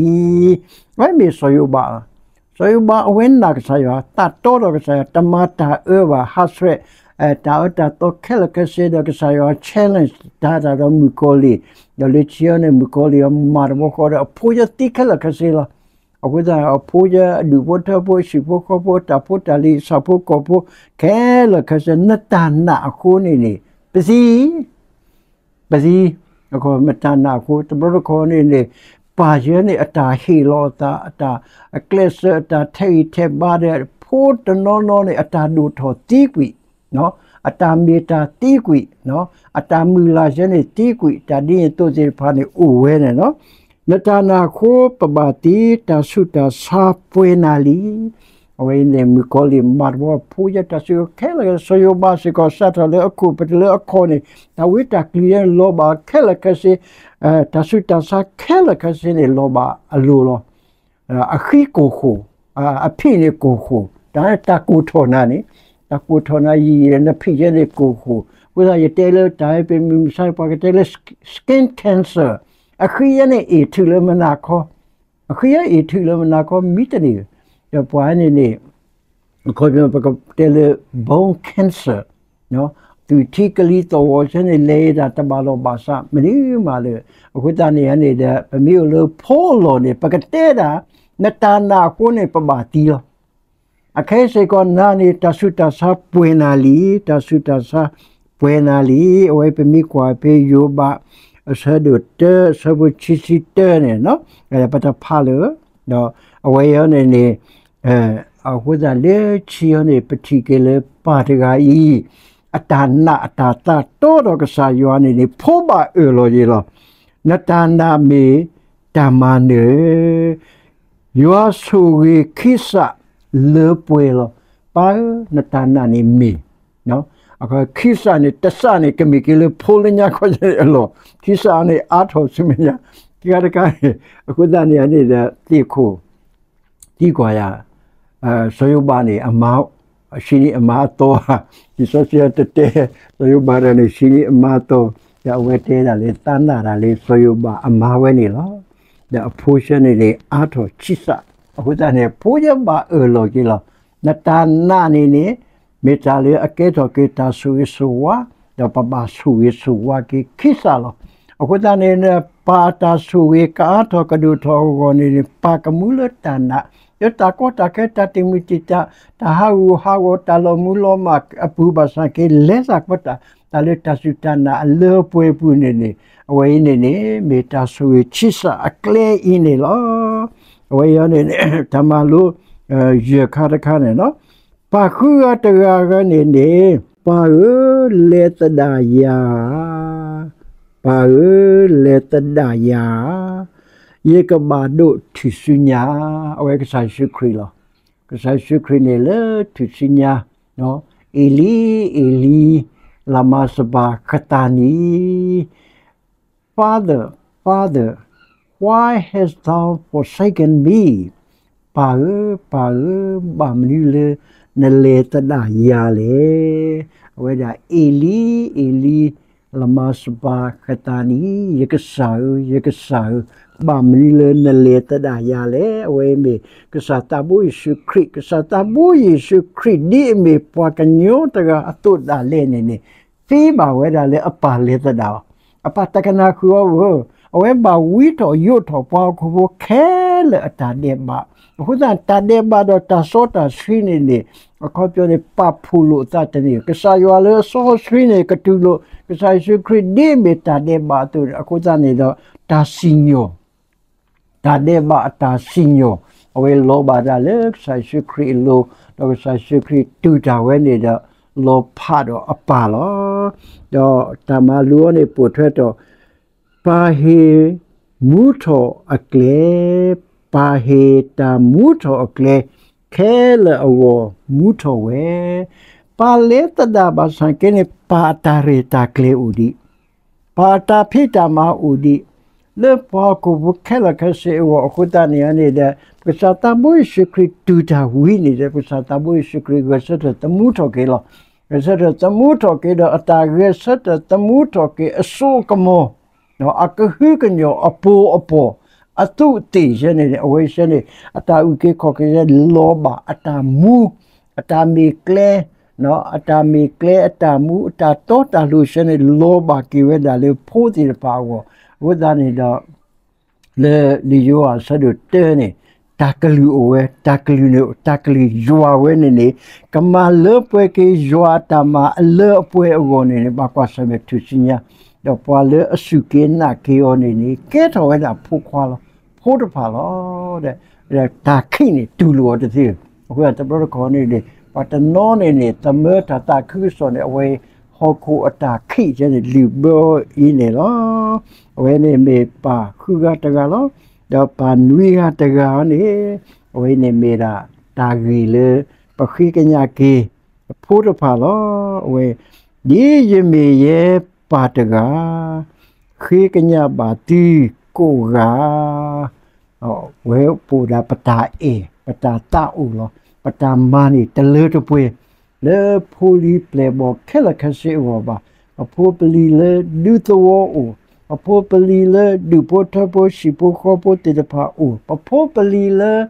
အဝဲမ့ၢ်စီၤယိၤဘးလီၤ. စီၤယိၤဘးအဝဲနာ်ကစၢ်ယွၤ သးတီဒီးကစၢ်ယွၤ တမၤတၢ်အၢဘၣ် ဟးဆှဲး တၢ်အၢတၢ်သီခဲလၢာ်ခဲဆ့ဒီး ကစၢ်ယွၤ challenge တၢ်တၢ်ဒီးမုၣ်ကီၤလံၢ် ဒီးလၢခံအီၤန့ၣ် မုၣ်ကီၤလံၢ်အီၤမၤတဘျီဃီဒီး အဖိယဲသံခဲလၢာ်ခဲဆ့လီၤ. အဃိသတး အဖိယဲအဒူၣ်ဖိထၢဖိ ဟံၣ်ဖိဃီဖိ တၢ်ဖိတၢ်လံၤ ဆၣ်ဖိကီၢ်ဖိ ခဲလၢာ်ခဲဆ့ နတၢ်နာ်အဃိန့ၣ်န့ၣ် ပသံ ပသံ နတၢ်နာ်အဃိ တဘျီတခီန့ၣ်န့ၣ် ပၢ်ယဲန့ၣ် အတၢ်ဟ့ၣ်လီၤအသး အတၢ်အကျဲးစၢး အတၢ်ထဲးဂံၢ်ထဲးဘါဒီး ဖိတနီၤနီၤန့ၣ် အတၢ်ဒိၣ်ထီၣ်သံကွံာ် အတၢ်မ့ၢ်တၢ်သံကွံာ် အတၢ်မုၢ်လၢ်ယဲန့ၣ်သံကွံာ် တၢ်ဒ်န့ၣ်သိးသ့ၣ်တဖၣ်န့ၣ်အိၣ်ဝဲန့ၣ်လီၤ. နတၢ်နာ်အဃိ ပဘၣ်သံ တၢ်ဆူးတၢ်ဆါပှဲၤနၤလံ. အဝဲန့ၣ် မုၣ်ကီၤလံၢ်မၤတဘျီ ဖိယဲတၢ်ဆူးခဲလၢာ် စီၤယိၤဘးစ့ၢ်ကီး စးထီၣ်လၢအခိၣ်ပတလၢအခီၣ်န့ၣ် တၢ်ဝံတၢ်ကလုာ်ယဲန့ၣ် လီၤဘၣ်ခဲလၢာ်ခဲဆ့ တၢ်ဆူးတၢ်ဆါခဲလၢာ်ခဲဆ့န့ၣ် လီၤဘၣ်အလိၤလီၤ. အဃံကိၢ်ဃိၣ် အဖံးန့ၣ်ကိၢ်ဃိၣ် တၢ်တၢ်ကိၢ်ထီၣ်နၤန့ၣ် တၢ်ကိၢ်ထီၣ်နၤယံာ်ယံာ်ဒီး နဖံးယဲန့ၣ်ကိၢ်ဃိၣ် အဃိသတး ယတဲလၢတၢ်ပမ့ၢ်မဆါ ပှၤကတဲလၢ skin cancer အဃံယဲန့ၣ်အ့ၣ်ထုးလၢမနၤခီ အဃံယဲအ့ၣ်ထုးလၢမနၤခီ မံတန့ၢ် ဒီးပှၤန့ၣ်န့ၣ် အခီပညီပကတဲလၢ bone cancer သုးထံကလံၤသီၣ်ဂီၤဆၢန့ၣ် လဲၤဒၣ်တဘၣ်လီၢ်ဘၣ်စး မနုၤမးလၢ အဃိသတးန့ၣ်န့ၣ်ဒီး ပမ့ၢ်အိၣ်လၢဖိအလီၢ်န့ၣ် ပကတဲဒၣ် နတၢ်နာ်အဃိန့ၣ် ပဘၣ်သံလီၤ. အခဲအံၤစ့ၢ်ကီးနၤန့ၣ် တၢ်ဆူးတၢ်ဆါပှဲၤနၤလံ, တၢ်ဆူးတၢ်ဆါပှဲၤနၤလံ. အဝဲပမ့ၢ်ကွၢ်ဖဲယိၤဘး အဆၢဒိၣ်တၢ အဆၢဖိခံဆံတၢန့ၣ် ပတဖးလၢၤ ဒီးအဝဲအံၤန့ၣ်န့ၣ် အဃိသတးလၢခံအံၤန့ၣ် ပထံၣ်က့ၤလၢပၢ်တဂၤအံၤ အတၢ်နာ်အတၢ်သးတီဒီးကစၢ်ယွၤန့ၣ်န့ၣ် ဖိဘၣ်အၢၣ်လီၤယံာ်လီၤ. နတၢ်နာ်မ့ၢ်တၢ်မၤနၢၤ ယွၤဆိၣ်ဂ့ၤခံစးလၢပှဲၤလီၤ. ပၢ်ဧၢ, နတၢ်နာ်န့ၣ်မ့ၢ်, ခံစးန့ၣ် တစးန့ၣ် ကမ့ၢ်က့ၤလၢဖိလၢညါခီအလီၢ်, ခံစးန့ၣ် အါထီၣ်ဆူမဲာ်ညါ, ခံခါတခါန့ၣ်, အဃိသတးန့ၣ်န့ၣ်ဒီး သ့ၣ်ခိၣ် သံကွၢ်ယၤ, စီၤယိၤဘးန့ၣ် အမါ, ဆံးန့ၢ်အမါအသီဧါ, လံာ်စီဆှံတတဲ, စီၤယိၤဘးတဂၤန့ၣ် ဆံးန့ၢ်အမါအသီ, ဒီးအဝဲတဲဒၣ်လၢသးနာ်တၢ်လၢစီၤယိၤဘးအမါဝဲန့ၣ်လီၤ. ဒီးအဖိဆၢန့ၣ်န့ၣ် အါထီၣ်ဆံစး, အဃိသတးန့ၣ် ဖိယဲဘၣ်အၢၣ်လီၤက့ၤလီၤ. နတၢ်နာ်န့ၣ်န့ၣ် မ့ၢ်တၢ်လၢအကဲထီၣ်က့ၤတၢ်ဆိၣ်ဂ့ၤဆိၣ်ဝါ, ဒီးပဘၣ်ဆိၣ်ဂ့ၤဆိၣ်ဝါက့ၤခံစးလီၤ. အဃိသတးန့ၣ် ပၢ်အတၢ်ဆိၣ်ဂ့ၤကအါထီၣ်ကဒိၣ်ထီၣ်အဂီၢ်န့ၣ်န့ၣ် ပၢ်ကမူလၢတၢ်နာ်, လၢတၢ်ကီတၢ်ခဲ တၢ်တံာ်မုၢ်တံာ်တာ်, တၢ်ဟးဂူာ်ဟးဂီၤ တၢ်လီၤမုၢ်လီၤမၢ်အပူၤဘၣ်ဆၣ်က့ လဲၤသးကွၢ်တၢ်, တၢ်လၢတၢ်စူၢ်တၢ်နာ်အလၢအပှဲၤအပူၤန့ၣ်န့ၣ်, အဝဲအံၤန့ၣ်န့ၣ် မ့ၢ်တၢ်ဆိၣ်ဂ့ၤဆံစးအကျဲအံၤန့ၣ်လီၤ. အဝဲအံၤန့ၣ် တၢ်မၤလိ ယဲၢ်ခါတခါန့ၣ်လီၤ. ပၢ်ဃုဂၤတဂၤဂၤန့ၣ်န့ၣ်, ပၢ်ဧၢ, လဲၤသဒၣ်ယၤဧါ, ပၢ်ဧၢ, လဲၤသဒၣ်ယၤဧါ, ယကဘၣ်ဒိးထူၣ်စုညါ, အဝဲကစၢ်ယ့ၣ်ၡူးခရံာ်လီၤ. ကစၢ်ယ့ၣ်ၡူးခရံာ်န့ၣ်လၢထူၣ်စုညါ, အ့လံ, အ့လံ, လၤမၤစဘၤခသၤနံ, Father, Father, why hast thou forsaken me? ပၢ်ဧၢ, ပၢ်ဧၢ, ဘၣ်မနုၤလၢနလဲၤသဒၣ်ယၤလဲၣ်. အဝဲဒၣ် အ့လံ, အ့လံ, လၤမၤစဘၤခသၤနံ, ယကစၢ်ဧၢ, ယကစၢ်ဧၢ, ဘၣ်မနုၤလၢနလဲၤသဒၣ်ယၤလဲၣ်. အဝဲမ့ၢ်ကစၢ်သးဘိယ့ၣ်ၡူးခရံာ်, ကစၢ်သးဘိယ့ၣ်ၡူးခရံာ် ဒ်အမ့ၢ်ပှၤကညီတဂၤအသိးဒၣ်လဲာ်န့ၣ်န့ၣ်, သ့ဘၣ်ဝဲဒၣ်လၢအပၢ်လဲၤသဒၣ်အီၤ, အပၢ်တကနၣ်ဃုာ်အီၤဧၢ, အဝဲဘၣ်ဝံထီၣ်ယိးထီၣ်ပှၤဟီၣ်ခိၣ်ဖိခဲလၢာ်အတၢ်ဒဲးဘး, အဃိသတးတၢ်ဒဲးဘးဒီးတၢ်စီတၢ်ဆှံန့ၣ်န့ၣ်, အခီပညီန့ၣ် ပာ်ဖှိၣ်လိာ်အသးတန့ၢ်, ကစၢ်ယွၤလၢအစီအဆှံန့ၣ် ကတူၢ်လိာ်, ကစၢ်ယ့ၣ်ၡူးခရံာ်ဒ်အမ့ၢ်တၢ်ဒဲးဘးအသိးန့ၣ်, အဃိသတးန့ၣ်ဒီး တၢ်စံၣ်ညီၣ် တၢ်ဒဲးဘးအတၢ်စံၣ်ညီၣ်, အဝဲလီၤဘၣ်တၢ်လၢကစၢ်ယ့ၣ်ၡူးခရံာ်အလိၤ, ဒီးကစၢ်ယ့ၣ်ၡူးခရံာ်တူၢ်တၢ်ဝဲန့ၣ်ဒီး လီၤဖးဒီးအပၢ်လီၤ. ဒီးတၢ်မၤလိအီၤန့ၣ်ပိာ်ထွဲထီၣ်, ပၢ်ဟ့ၣ်မူထီၣ်အကျဲ, ပၢ်ဟ့ၣ်တၢ်မူထီၣ်အကျဲ, ခဲလၢာ်အဂီၢ်မူထီၣ်ဝဲ, ပၢ်လဲၤသဒၣ်ဘၣ်ဆၣ်က့န့ၣ် ပၢ်အတၢ်ရဲၣ်တၢ်ကျဲၤအိၣ်ဒံး ပၢ်အတၢ်ဖံးတၢ်မၤအိၣ်ဒံး, လၢပှၤဟီၣ်ခိၣ်ဖိခဲလၢာ်ခဲဆ့အဂီၢ်အဃိသတးန့ၣ်န့ၣ်ဒီး, ပကစၢ်သးဘိယ့ၣ်ၡူးခရံာ်တူၢ်တၢ်ဝံၤန့ၣ်ဒီး ပကစၢ်သးဘိယ့ၣ်ၡူးခရံာ်ဂဲၤဆၢထၢၣ်သမူထီၣ်က့ၤလီၤ. ဂဲၤဆၢထၢၣ်သမူထီၣ်က့ၤဒီး အတၢ်ဂဲၤဆၢထၢၣ်သမူထီၣ်က့ၤအစိအကမီၤ, အကဟုကညီၢ်အပိၤအပီၢ်, အသူးအသ့ၣ်ယဲန့ၣ်န့ၣ် အဝဲယဲန့ၣ် အတၢ်အုၣ်က့ၤခီၣ်က့ၤယဲန့ၣ် လီၤဘၣ်အတၢ်မူ, အတၢ်မ့ၢ်ကျဲ အတၢ်မ့ၢ်ကျဲအတၢ်မူ အတၢ်တီတၢ်လိၤယဲန့ၣ် လီၤဘၣ်က့ၤဝဲဒၣ်လၢဖိသ့ၣ်တဖၣ်အဂီၢ်, အဃိသတးန့ၣ်ဒီး လၢလံာ်ယိၤဟၣ်အဆၢဒိၣ်တၢန့ၣ်, တၢ်ကလုၢ်အိၣ်ဝဲ, တၢ်ကလုၢ်န့ၣ် တၢ်ကလုၢ်ယွၤဝဲန့ၣ်န့ၣ်, ကမၤလၢပှဲၤက့ၤယွၤအတၢ်မၤအလၢအပှဲၤအဂီၢ်န့ၣ်န့ၣ် ဘၣ်ကွၢ်ဆၢၣ်မဲာ်ထူၣ်စုညါ, ဒီးပှၤလၢအစူၢ်က့ၤနာ်က့ၤအီၤန့ၣ်န့ၣ် ကဲထီၣ်ဝဲဒၣ်ဖိခွါလီၤ, ဖိတဖၣ်လီၤ. ဒီးတၢ်ခံးန့ၣ်တူၢ်လိာ်အီၤတသ့, အဃိသတးတဘျီတခီၣ်န့ၣ်န့ၣ် ပှၤတနီၤန့ၣ်န့ၣ် သမၢတၢ်သးခုကစီၣ်န့ၣ် အဝဲဟီၣ်ခိၣ်အတၢ်ခံးယဲန့ၣ် လုၢ်ဘၢအီၤအံၤန့ၣ်လီၤ. အဝဲန့ၣ်မ့ၢ်ပၢ်ဃုဂၤတဂၤလီၤ. ဒီးပၢ်နွံဂၤတဂၤန့ၣ်, အဝဲန့ၣ်မ့ၢ်ဒၣ်တၢ်ဂ့ၢ်လၢ ပဃ့ကညးက့ၤ အဖိတဖၣ်လီၤ. အဝဲ, ဒ်ယမ့ၢ်ယဲပၢ်တဂၤ, ဃ့ကညးဘၣ်သုကိးဂၤ ဝဲပအိၣ်ဒၣ်ပတၢ်အဲၣ် ပတၢ်သးအိၣ်လီၤ. ပတၢ်မၤန့ၣ်တလၢတပှဲၤ လၢဖိလံၤပျဲၢ်ဘီၣ်ခဲလၢာ်ခဲဆ့အဂီၢ်ဘၣ်. ပဖိပလံၤလၢဒူသဝီအိၣ်, ပဖိပလံၤလၢဒူၣ်ဖိထၢဖိဟံၣ်ဖိဃီဖိသ့ၣ်တဖၣ်အိၣ်, ပဖိပလံၤလၢ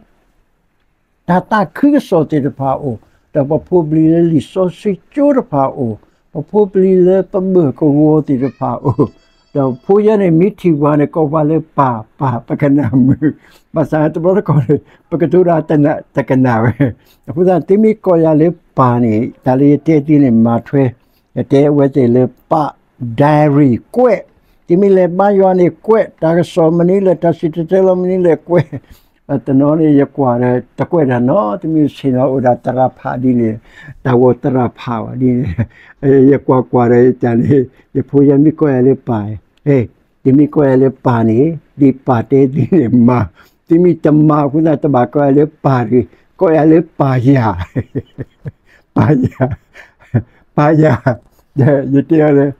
တၢ်သးခုကစီၣ်သ့ၣ်တဖၣ်အိၣ်, ဒီးပဖိပလံၤလၢလံာ်စီဆှံကၠိတဖၣ်အိၣ်, ပဖိပလံၤလၢပဘၢၣ်ကဝီၤသ့ၣ်တဖၣ်အိၣ်, ဒီးဖိယဲန့ၣ်မ့ၢ်ထံၣ်ပှၤန့ၣ် ကိးပှၤလၢပၢ်ပၢ် ပကနၣ်မုာ်, ဘၣ်ဆၣ်တဘျီတခီၣ်န့ၣ် ပကတိၤဒၣ်တကနၣ်ဝဲ, အဃိသတး သုမ့ၢ်ကိးယၤလၢပၢ်န့ၣ် တၢ်လၢယတဲသုန့ၣ် မၤထွဲ, ယတဲအဝဲသ့ၣ်လၢပၢ် diary ကွဲး, သုမ့ၢ်လဲၤဘါယွၤန့ၣ်ကွဲး, တၢ်ကစီၣ်မနုၤလဲၣ် တၢ်စံၣ်တဲၤတဲလီၤမနုၤလဲၣ်ကွဲး, တနီၤန့ၣ် ယကွၢ်ဒီး တကွဲးတၢ်နီတမံၤ ဆ့ၣ်နီၤအိၣ်ဒၣ်သရၣ်ဖးဒ်န့ၣ်, တၢ်ဂီၤသရၣ်ဖးဘၣ်ဒ်န့ၣ်, ယကွၢ်ကွၢ်ဒီးယတၢ်န့ၣ် ယဖိယမ့ၢ်ကိးယၤလၢပၢ်, တမ့ၢ်ကိးယၤလၢပၢ်န့ၣ် ဒ်ပၢ်တဲသုန့ၣ်မၤ, တမ့ၢ်တမၤအဃိသတး တဘၣ်ကိးယၤလၢပၢ်တဂ့ၤ, ကိးယၤလၢပၢ်ယၤ ပၢ်ယၤ, ပၢ်ယၤ, ယတဲအီၤလၢ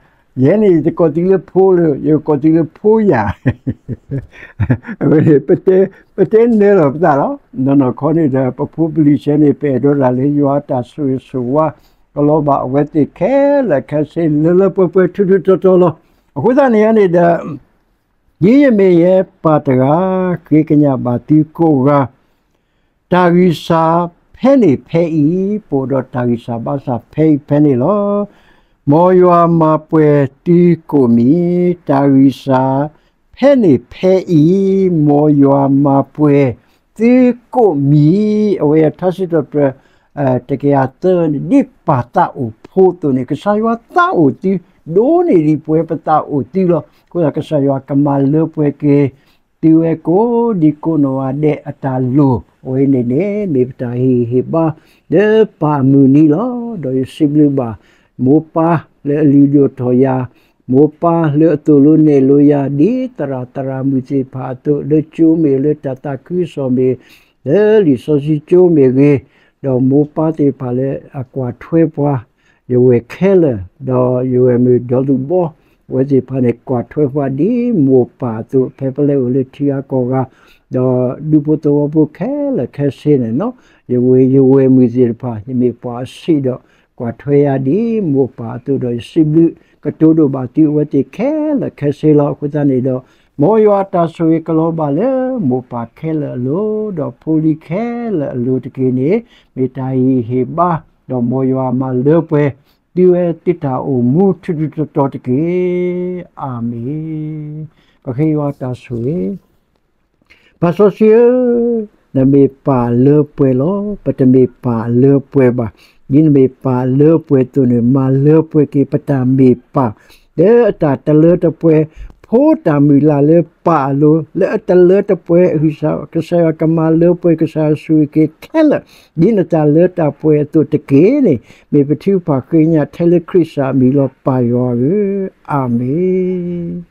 ယဲန့ၣ် ယတကိးသုလၢဖိလၢၤ, ယကကိးသုလၢဖိယၤ, အဝဲန့ၣ် ပတဲနၢလီၤပသးလီၤ. နီၢ်နီၢ်ခီန့ၣ်ဒီး ပဖိပလံၤဆဲန့ၣ် ပအဲၣ်ဒိးတၢ်လၢယွၤအတၢ်ဆိၣ်ဂ့ၤဆိၣ်ဝါ ကလီၤဘၣ်အဝဲသ့ၣ်ခဲလၢာ်ခဲဆ့ လၢလၢပှဲၤပှဲၤ ထူထူတီတီလီၤ. အဃိသတးန့ၣ်န့ၣ်ဒီး ဒ်ယမ့ၢ်ယဲပၢ်တဂၤ ဃ့ကညးဘၣ်သုကိးဂၤ, တၢ်ဂံၢ်စၢ်ဖဲန့ၣ်ဖဲအံၤ, ပအိၣ်ဒီးတၢ်ဂံၢ်စၢ်ဘါစၢ်ဖဲအံၤဖဲန့ၣ်လီၤ. မ်ယွၤမၤပှဲၤသုကိးမံၤ, တၢ်ဂံၢ်စၢ်ဖဲန့ၣ်ဖဲအံၤ, မ်ယွၤမၤပှဲၤသုကိးမံၤ, အဝဲအံၤထါစံးထီၣ်ပတြၢၤ တကယၤသၢန့ၣ် ဒ်ပၢ်သးအိၣ်ဖိအသိးန့ၣ် ကစၢ်ယွၤသးအိၣ်သု, ဒိၣ်န့ၢ်ဒံးပဝဲပသးအိၣ်သုလီၤ. အဃိသတးကစၢ်ယွၤကမၤလၢပှဲၤက့ၤ သုဝဲကိးဒံကိးနီၢ်ဂၤဒဲးအတၢ်လိၣ်, အဝဲန့ၣ်န့ၣ် မ့ၢ်ပတၢ်ဟ့ၣ်ဂံၢ်ဟ့ၣ်ဘါ လၢပၢ်အမုၢ်နံၤလီၤ. ဒီးယစံးဘျုးဘၣ် မိၢ်ပၢ်လၢအလုၢ်ဒိၣ်ထီၣ်ယၤ, မိၢ်ပၢ်လၢအသိၣ်လိနဲၣ်လိယၤ ဒ်သရၣ်သရၣ်မုၣ်သ့ၣ်တဖၣ်အသိး, လၢကၠိမ့ၢ်ဂ့ၤ လၢတၢ်သးခုကစီၣ်မ့ၢ်ဂ့ၤ, လၢလံာ်စီဆှံကၠိမ့ၢ်ဂ့ၤ, ဒီးမိၢ်ပၢ်သ့ၣ်တဖၣ်လၢအကွၢ်ထွဲပှၤ ယဝဲၢ်ခဲလၢာ်, ဒီးယဝဲၢ်မုၣ်ဒီးသူၣ်ဘီ, အဝဲသ့ၣ်တဖၣ်န့ၣ် ကွၢ်ထွဲပှၤဒ်မိၢ်ပၢ်အသိး, ဖဲပလဲၤအိၣ်လၢထံဂၤကီၢ်ဂၤ, ဒီးဒူဖိသဝီဖိခဲလၢာ်ခဲဆ့န့ၣ်လီၤ. ယဝဲၢ်ယဝဲၢ်မုၣ်သ့ၣ်တဖၣ် ယမ့ၢ်ပှၤအဆံးဒီး ကွၢ်ထွဲယၤဒ်မိၢ်ပၢ်အသိးဒီး ယစံးဘျုးကတိၤဒိၣ်ဘၣ်သုအဝဲသ့ၣ်ခဲလၢာ်ခဲဆ့လီၤ. အဃိသတးန့ၣ်ဒီး မ်ယွၤတၢ်ဆိၣ်ဂ့ၤကလီၤဘၣ်လၢမိၢ်ပၢ်ခဲလၢာ်အလိၤ, ဒီးဖိလံၤခဲလၢာ်အလိၤတက့ၢ်န့ၣ် မ့ၢ်တၢ်ဟ့ၣ်ဂံၢ်ဟ့ၣ်ဘါ, ဒီးမ်ယွၤမၤလၢပှဲၤ သုဝဲသ့ၣ်တၢ်အိၣ်မူထူထူတီတီတက့ၢ်. အၤမ့ၣ်. ပဃ့ယွၤတၢ်ဆိၣ်ဂ့ၤ ပၢ်စီဆှံဧၢ, နမ့ၢ်ပၢ်လၢပှဲၤလီၤ. ပတမ့ၢ်ပၢ်လၢပှဲၤဘၣ်. ဒ်နမ့ၢ်ပၢ်လၢပှဲၤအသိးန့ၣ် မၤလၢပှဲၤက့ၤပတၢ်မ့ၢ်ပၢ် လၢအတၢ်တလၢတပှဲၤ, ဖိတၢ်မုၢ်လၢ်လၢပၢ်အလိၤ လၢအတလၢတပှဲၤအဂံၢ်စၢ်, ကစၢ်ယွၤကမၤလၢပှဲၤ ကစၢ်ယွၤဆိၣ်ဂ့ၤက့ၤခဲလၢာ် ဒ်နတၢ်လၢတၢ်ပှဲၤအသိးတက့ၢ်န့ၣ် မ့ၢ်ပထုကဖၣ်ဃ့ကညးထဲလၢခရံာ်စၢ်အမံၤလီၤ ပၢ်ယွၤဧၢ, အၤမ့ၣ်.